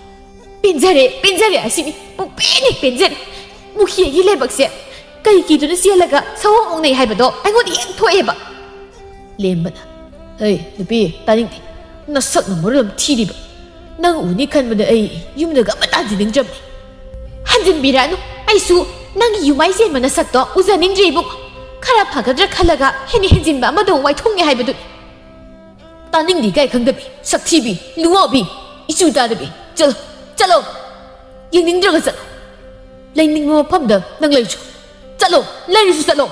"ꯄꯦꯟꯖꯔꯦ, ꯄꯦꯟꯖꯔꯦ ꯑꯁꯤꯅꯤ꯫ ꯄꯨꯡꯄꯦꯟ ꯍꯦꯛ ꯄꯦꯟꯖꯔꯦ꯫ ꯃꯨꯈꯤ ꯑꯩꯒꯤ ꯂꯥꯏꯕꯛꯁꯦ ꯀꯩ ꯀꯤꯗꯨꯅ ꯆꯦꯜꯂꯒ ꯁꯑꯣꯡ ꯑꯣꯡꯅꯩ ꯍꯥꯏꯕꯗꯣ ꯑꯩꯉꯣꯟꯗ ꯍꯦꯛ ꯊꯣꯛꯑꯦꯕ꯫" ꯂꯦꯝꯕꯅ, "ꯍꯩ, ꯅꯨꯄꯤ, ꯇꯥꯅꯤꯡꯗꯦ꯫ ꯅꯁꯛꯅ ꯃꯔꯣꯜ ꯊꯤꯔꯤꯕ꯫ ꯅꯪ ꯎꯅꯤ ꯈꯟꯕꯗ ꯑꯩ ꯌꯨꯝꯗꯒ ꯑꯃ ꯇꯥꯟꯖꯅꯤꯡꯗ꯭ꯔꯕꯅꯤ꯫" "ꯍꯟꯖꯤꯟꯕꯤꯔꯛꯑꯅꯨ꯫ ꯑꯩꯁꯨ ꯅꯪꯒꯤ ꯌꯨꯃꯥꯏ ꯆꯦꯟꯕ ꯅꯁꯛꯇꯣ ꯎꯖꯅꯤꯡꯗ꯭ꯔꯦ ꯏꯕꯨꯡ꯫ ꯈꯔ ꯐꯒꯗ꯭ꯔꯥ ꯈꯜꯂꯒ ꯍꯦꯟꯅ ꯍꯦꯟꯖꯤꯟꯕ ꯑꯃꯗ ꯑꯃꯨꯛ ꯋꯥꯏꯊꯣꯡꯉꯦ ꯍꯥꯏꯕꯗꯨꯅꯤ꯫ ꯇꯥꯅꯤꯡꯗꯦ ꯀꯥꯏ ꯈꯪꯗꯕꯤ, ꯁꯛꯊꯤꯕꯤ, ꯂꯨꯋꯥꯎꯕꯤ, ꯏꯆꯨ ꯇꯥꯗꯕꯤ꯫ ꯆꯠꯂꯣ, ꯆꯠꯂꯣ꯫ ꯌꯦꯡꯅꯤꯡꯗ꯭ꯔꯒ ꯆꯠꯂꯣ꯫ ꯂꯩꯅꯤꯡꯕ ꯃꯐꯝꯗ ꯅꯪ ꯂꯩꯔꯨꯆꯣ꯫ ꯆꯠꯂꯣ, ꯂꯩꯔꯨꯆꯣ ꯆꯠꯂꯣ꯫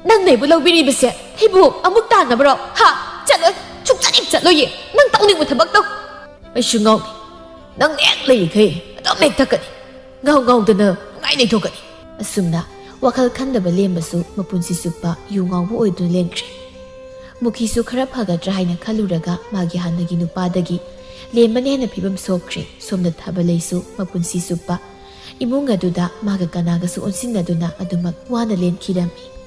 ꯅꯪꯅ ꯑꯩꯕꯨ ꯂꯧꯕꯤꯔꯤꯕꯁꯦ ꯑꯩꯕꯨ ꯑꯃꯨꯛ ꯇꯥꯟꯅꯕꯔꯣ? ꯍꯥ? ꯆꯠꯂꯣꯏ, ꯁꯨꯡꯆꯠ ꯍꯦꯛ ꯆꯠꯂꯣꯏꯌꯦ꯫ ꯅꯪ ꯇꯧꯅꯤꯡꯕ ꯊꯕꯛ ꯇꯧ꯫" "ꯑꯩꯁꯨ ꯉꯥꯎꯅꯤ꯫ ꯅꯪ ꯍꯦꯛ ꯂꯩꯔꯤꯈꯩ ꯑꯗꯨꯝ ꯍꯦꯛ ꯊꯛꯀꯅꯤ꯫ ꯉꯥꯎ ꯉꯥꯎꯗꯅ ꯄꯨꯡꯉꯥꯏ ꯂꯩꯊꯣꯛꯀꯅꯤ꯫" ꯑꯁꯨꯝꯅ ꯋꯥꯈꯜ ꯈꯟꯗꯕ ꯂꯦꯝꯕꯁꯨ ꯃꯄꯨꯟꯁꯤ ꯆꯨꯞꯄ ꯌꯨ ꯉꯥꯎꯕ ꯑꯣꯏꯗꯨꯅ ꯂꯦꯟꯈ꯭ꯔꯦ꯫ ꯃꯨꯈꯤꯁꯨ ꯈꯔ ꯐꯒꯗ꯭ꯔꯥ ꯍꯥꯏꯅ ꯈꯜꯂꯨꯔꯒ ꯃꯥꯒꯤ ꯍꯥꯟꯅꯒꯤ ꯅꯨꯄꯥꯗꯒꯤ ꯂꯦꯝꯕꯅ ꯍꯦꯟꯅ ꯐꯤꯕꯝ ꯁꯣꯛꯈ꯭ꯔꯦ꯫ ꯁꯣꯝꯗ ꯊꯥꯕꯂꯩꯁꯨ ꯃꯄꯨꯟꯁꯤ ꯆꯨꯞꯄ ꯏꯃꯨꯡ ꯑꯗꯨꯗ ꯃꯥꯒ ꯀꯅꯥꯒꯁꯨ ꯑꯣꯟꯁꯤꯟꯅꯗꯨꯅ ꯑꯗꯨꯃꯛ ꯋꯥꯅ ꯂꯦꯟꯈꯤꯔꯝꯃꯤ꯫